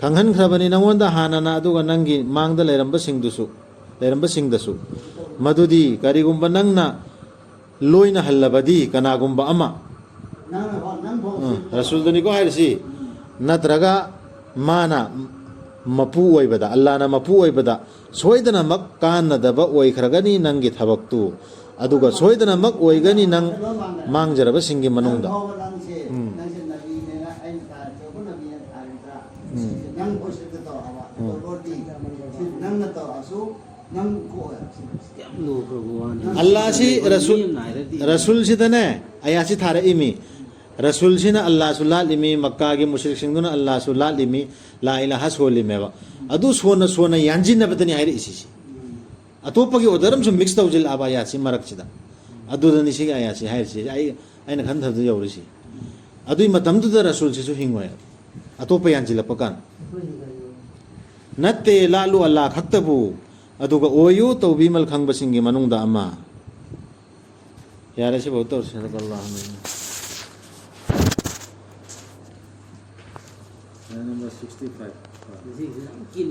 ꯈꯪꯍꯟꯈ꯭ꯔꯕꯅꯤ ꯅꯉꯣꯟꯗ ꯍꯥꯟꯅꯅ, ꯑꯗꯨꯒ ꯅꯪꯒꯤ ꯃꯥꯡꯗ ꯂꯩꯔꯝꯕꯁꯤꯡꯗꯨꯁꯨ, ꯂꯩꯔꯝꯕꯁꯤꯡꯗꯁꯨ, ꯃꯗꯨꯗꯤ ꯀꯔꯤꯒꯨꯝꯕ ꯅꯪꯅ ꯂꯣꯏꯅ ꯍꯜꯂꯕꯗꯤ ꯀꯅꯥꯒꯨꯝꯕ ꯑꯃ, ꯅꯪꯅ ꯍꯣ-, ꯅꯪ ꯐꯥꯎ ꯎꯝ, ꯁꯤꯕ ꯇꯧꯔꯣ꯫ ꯔꯁꯨꯜꯗꯅꯤꯀꯣ ꯍꯥꯏꯔꯤꯁꯤ, ꯅꯠꯇ꯭ꯔꯒ ꯃꯥꯅ ꯃꯄꯨ ꯑꯣꯏꯕꯗ, ꯑꯜꯂꯥꯅ ꯃꯄꯨ ꯑꯣꯏꯕꯗ ꯁꯣꯏꯗꯅꯃꯛ ꯀꯥꯟꯅꯗꯕ ꯑꯣꯏꯈ꯭ꯔꯒꯅꯤ ꯅꯪꯒꯤ ꯊꯕꯛꯇꯨ, ꯑꯗꯨꯒ ꯁꯣꯏꯗꯅꯃꯛ ꯑꯣꯏꯒꯅꯤ ꯅꯪ ꯃꯥꯡꯖꯔꯕꯁꯤꯡꯒꯤ ꯃꯅꯨꯡꯗ꯫ ꯅꯪ ꯐꯥꯎꯕ ꯅꯪꯁꯦ, ꯎꯝ꯫ ꯅꯪꯁꯦ ꯅꯕꯤꯅꯦꯅ ꯑꯩꯅ ꯊꯥꯔꯛꯇ꯭ꯔꯕ ꯅꯕꯤꯅ ꯊꯥꯔꯛꯇ꯭ꯔꯥ? ꯎꯝ꯫ ꯁꯤꯁꯦ ꯅꯪ ꯍꯣꯏꯁꯦ ꯇꯧꯔꯛꯑꯕ꯫ ꯎꯝ꯫ ꯑꯗꯣ ꯂꯣꯔꯗꯤ, ꯁꯤ ꯅꯪꯅ ꯇꯧꯔꯛꯑꯁꯨ, ꯅꯪ ꯀꯣꯛꯑꯣꯏ꯫ ꯌꯥꯝ ꯂꯨꯈ꯭ꯔꯕ ꯋꯥꯅꯤ꯫ ꯑꯜꯂꯥꯁꯤ ꯃꯤ ꯔꯁꯨꯜ-, ꯑꯃꯅ ꯍꯥꯏꯔꯗꯤ꯫ ꯔꯁꯨꯜꯁꯤꯗꯅꯦ ꯑꯌꯥꯁꯤ ꯊꯥꯔꯛꯏꯃꯤ꯫ ꯔꯁꯨꯜꯁꯤꯅ ꯑꯜꯂꯥꯁꯨ ꯂꯥꯠꯂꯤꯃꯤ, ꯃꯛꯀꯥꯒꯤ ꯃꯨꯁ꯭ꯔꯤꯛꯁꯤꯡꯗꯨꯅ ꯑꯜꯂꯥꯁꯨ ꯂꯥꯠꯂꯤꯃꯤ, ꯂꯥ ꯏꯂꯥꯍ ꯁꯣꯜꯂꯤꯃꯦꯕ꯫ ꯑꯗꯨ ꯁꯣꯟꯅ ꯁꯣꯟꯅ ꯌꯥꯟꯁꯤꯟꯅꯕꯗꯅꯤ ꯍꯥꯏꯔꯛꯏꯁꯤ꯫ ꯑꯇꯣꯞꯄꯒꯤ ꯑꯣꯔꯗꯔ ꯑꯃꯁꯨ ꯃꯤꯛꯁ ꯇꯧꯁꯤꯜꯂꯛꯑꯕ ꯑꯌꯥꯠꯁꯤ ꯃꯔꯛꯁꯤꯗ꯫ ꯑꯗꯨꯗꯅꯤ ꯁꯤꯒꯤ ꯑꯌꯥꯠꯁꯤ ꯍꯥꯏꯔꯤꯁꯤ꯫ ꯑꯩ, ꯑꯩꯅ ꯈꯟꯊꯕꯗ ꯌꯧꯔꯤꯁꯤ꯫ ꯑꯗꯨꯏ ꯃꯇꯝꯗꯨꯗ ꯔꯁꯨꯜꯁꯤꯁꯨ ꯍꯤꯡꯉꯣꯏ꯫ ꯑꯇꯣꯞꯄ ꯌꯥꯟꯁꯤꯜꯂꯛꯄ ꯀꯥꯟ꯫ ꯅꯠꯇꯦ, ꯂꯥꯠꯂꯨ ꯑꯜꯂꯥ ꯈꯛꯇꯕꯨ, ꯑꯗꯨꯒ ꯑꯣꯏꯌꯨ ꯇꯧꯕꯤꯃꯜ ꯈꯪꯕꯁꯤꯡꯒꯤ ꯃꯅꯨꯡꯗ ꯑꯃ꯫ ꯌꯥꯔꯦ, ꯁꯤꯐꯥꯎ ꯇꯧꯔꯁꯤ꯫ ꯁꯗꯛ ꯑꯜꯂꯥꯍꯨ ꯑꯜ-ꯑꯖꯤꯝ꯫ Number sixty five. ꯉꯁꯤꯁꯦ ꯌꯥꯝ ꯀꯤꯅꯤ꯫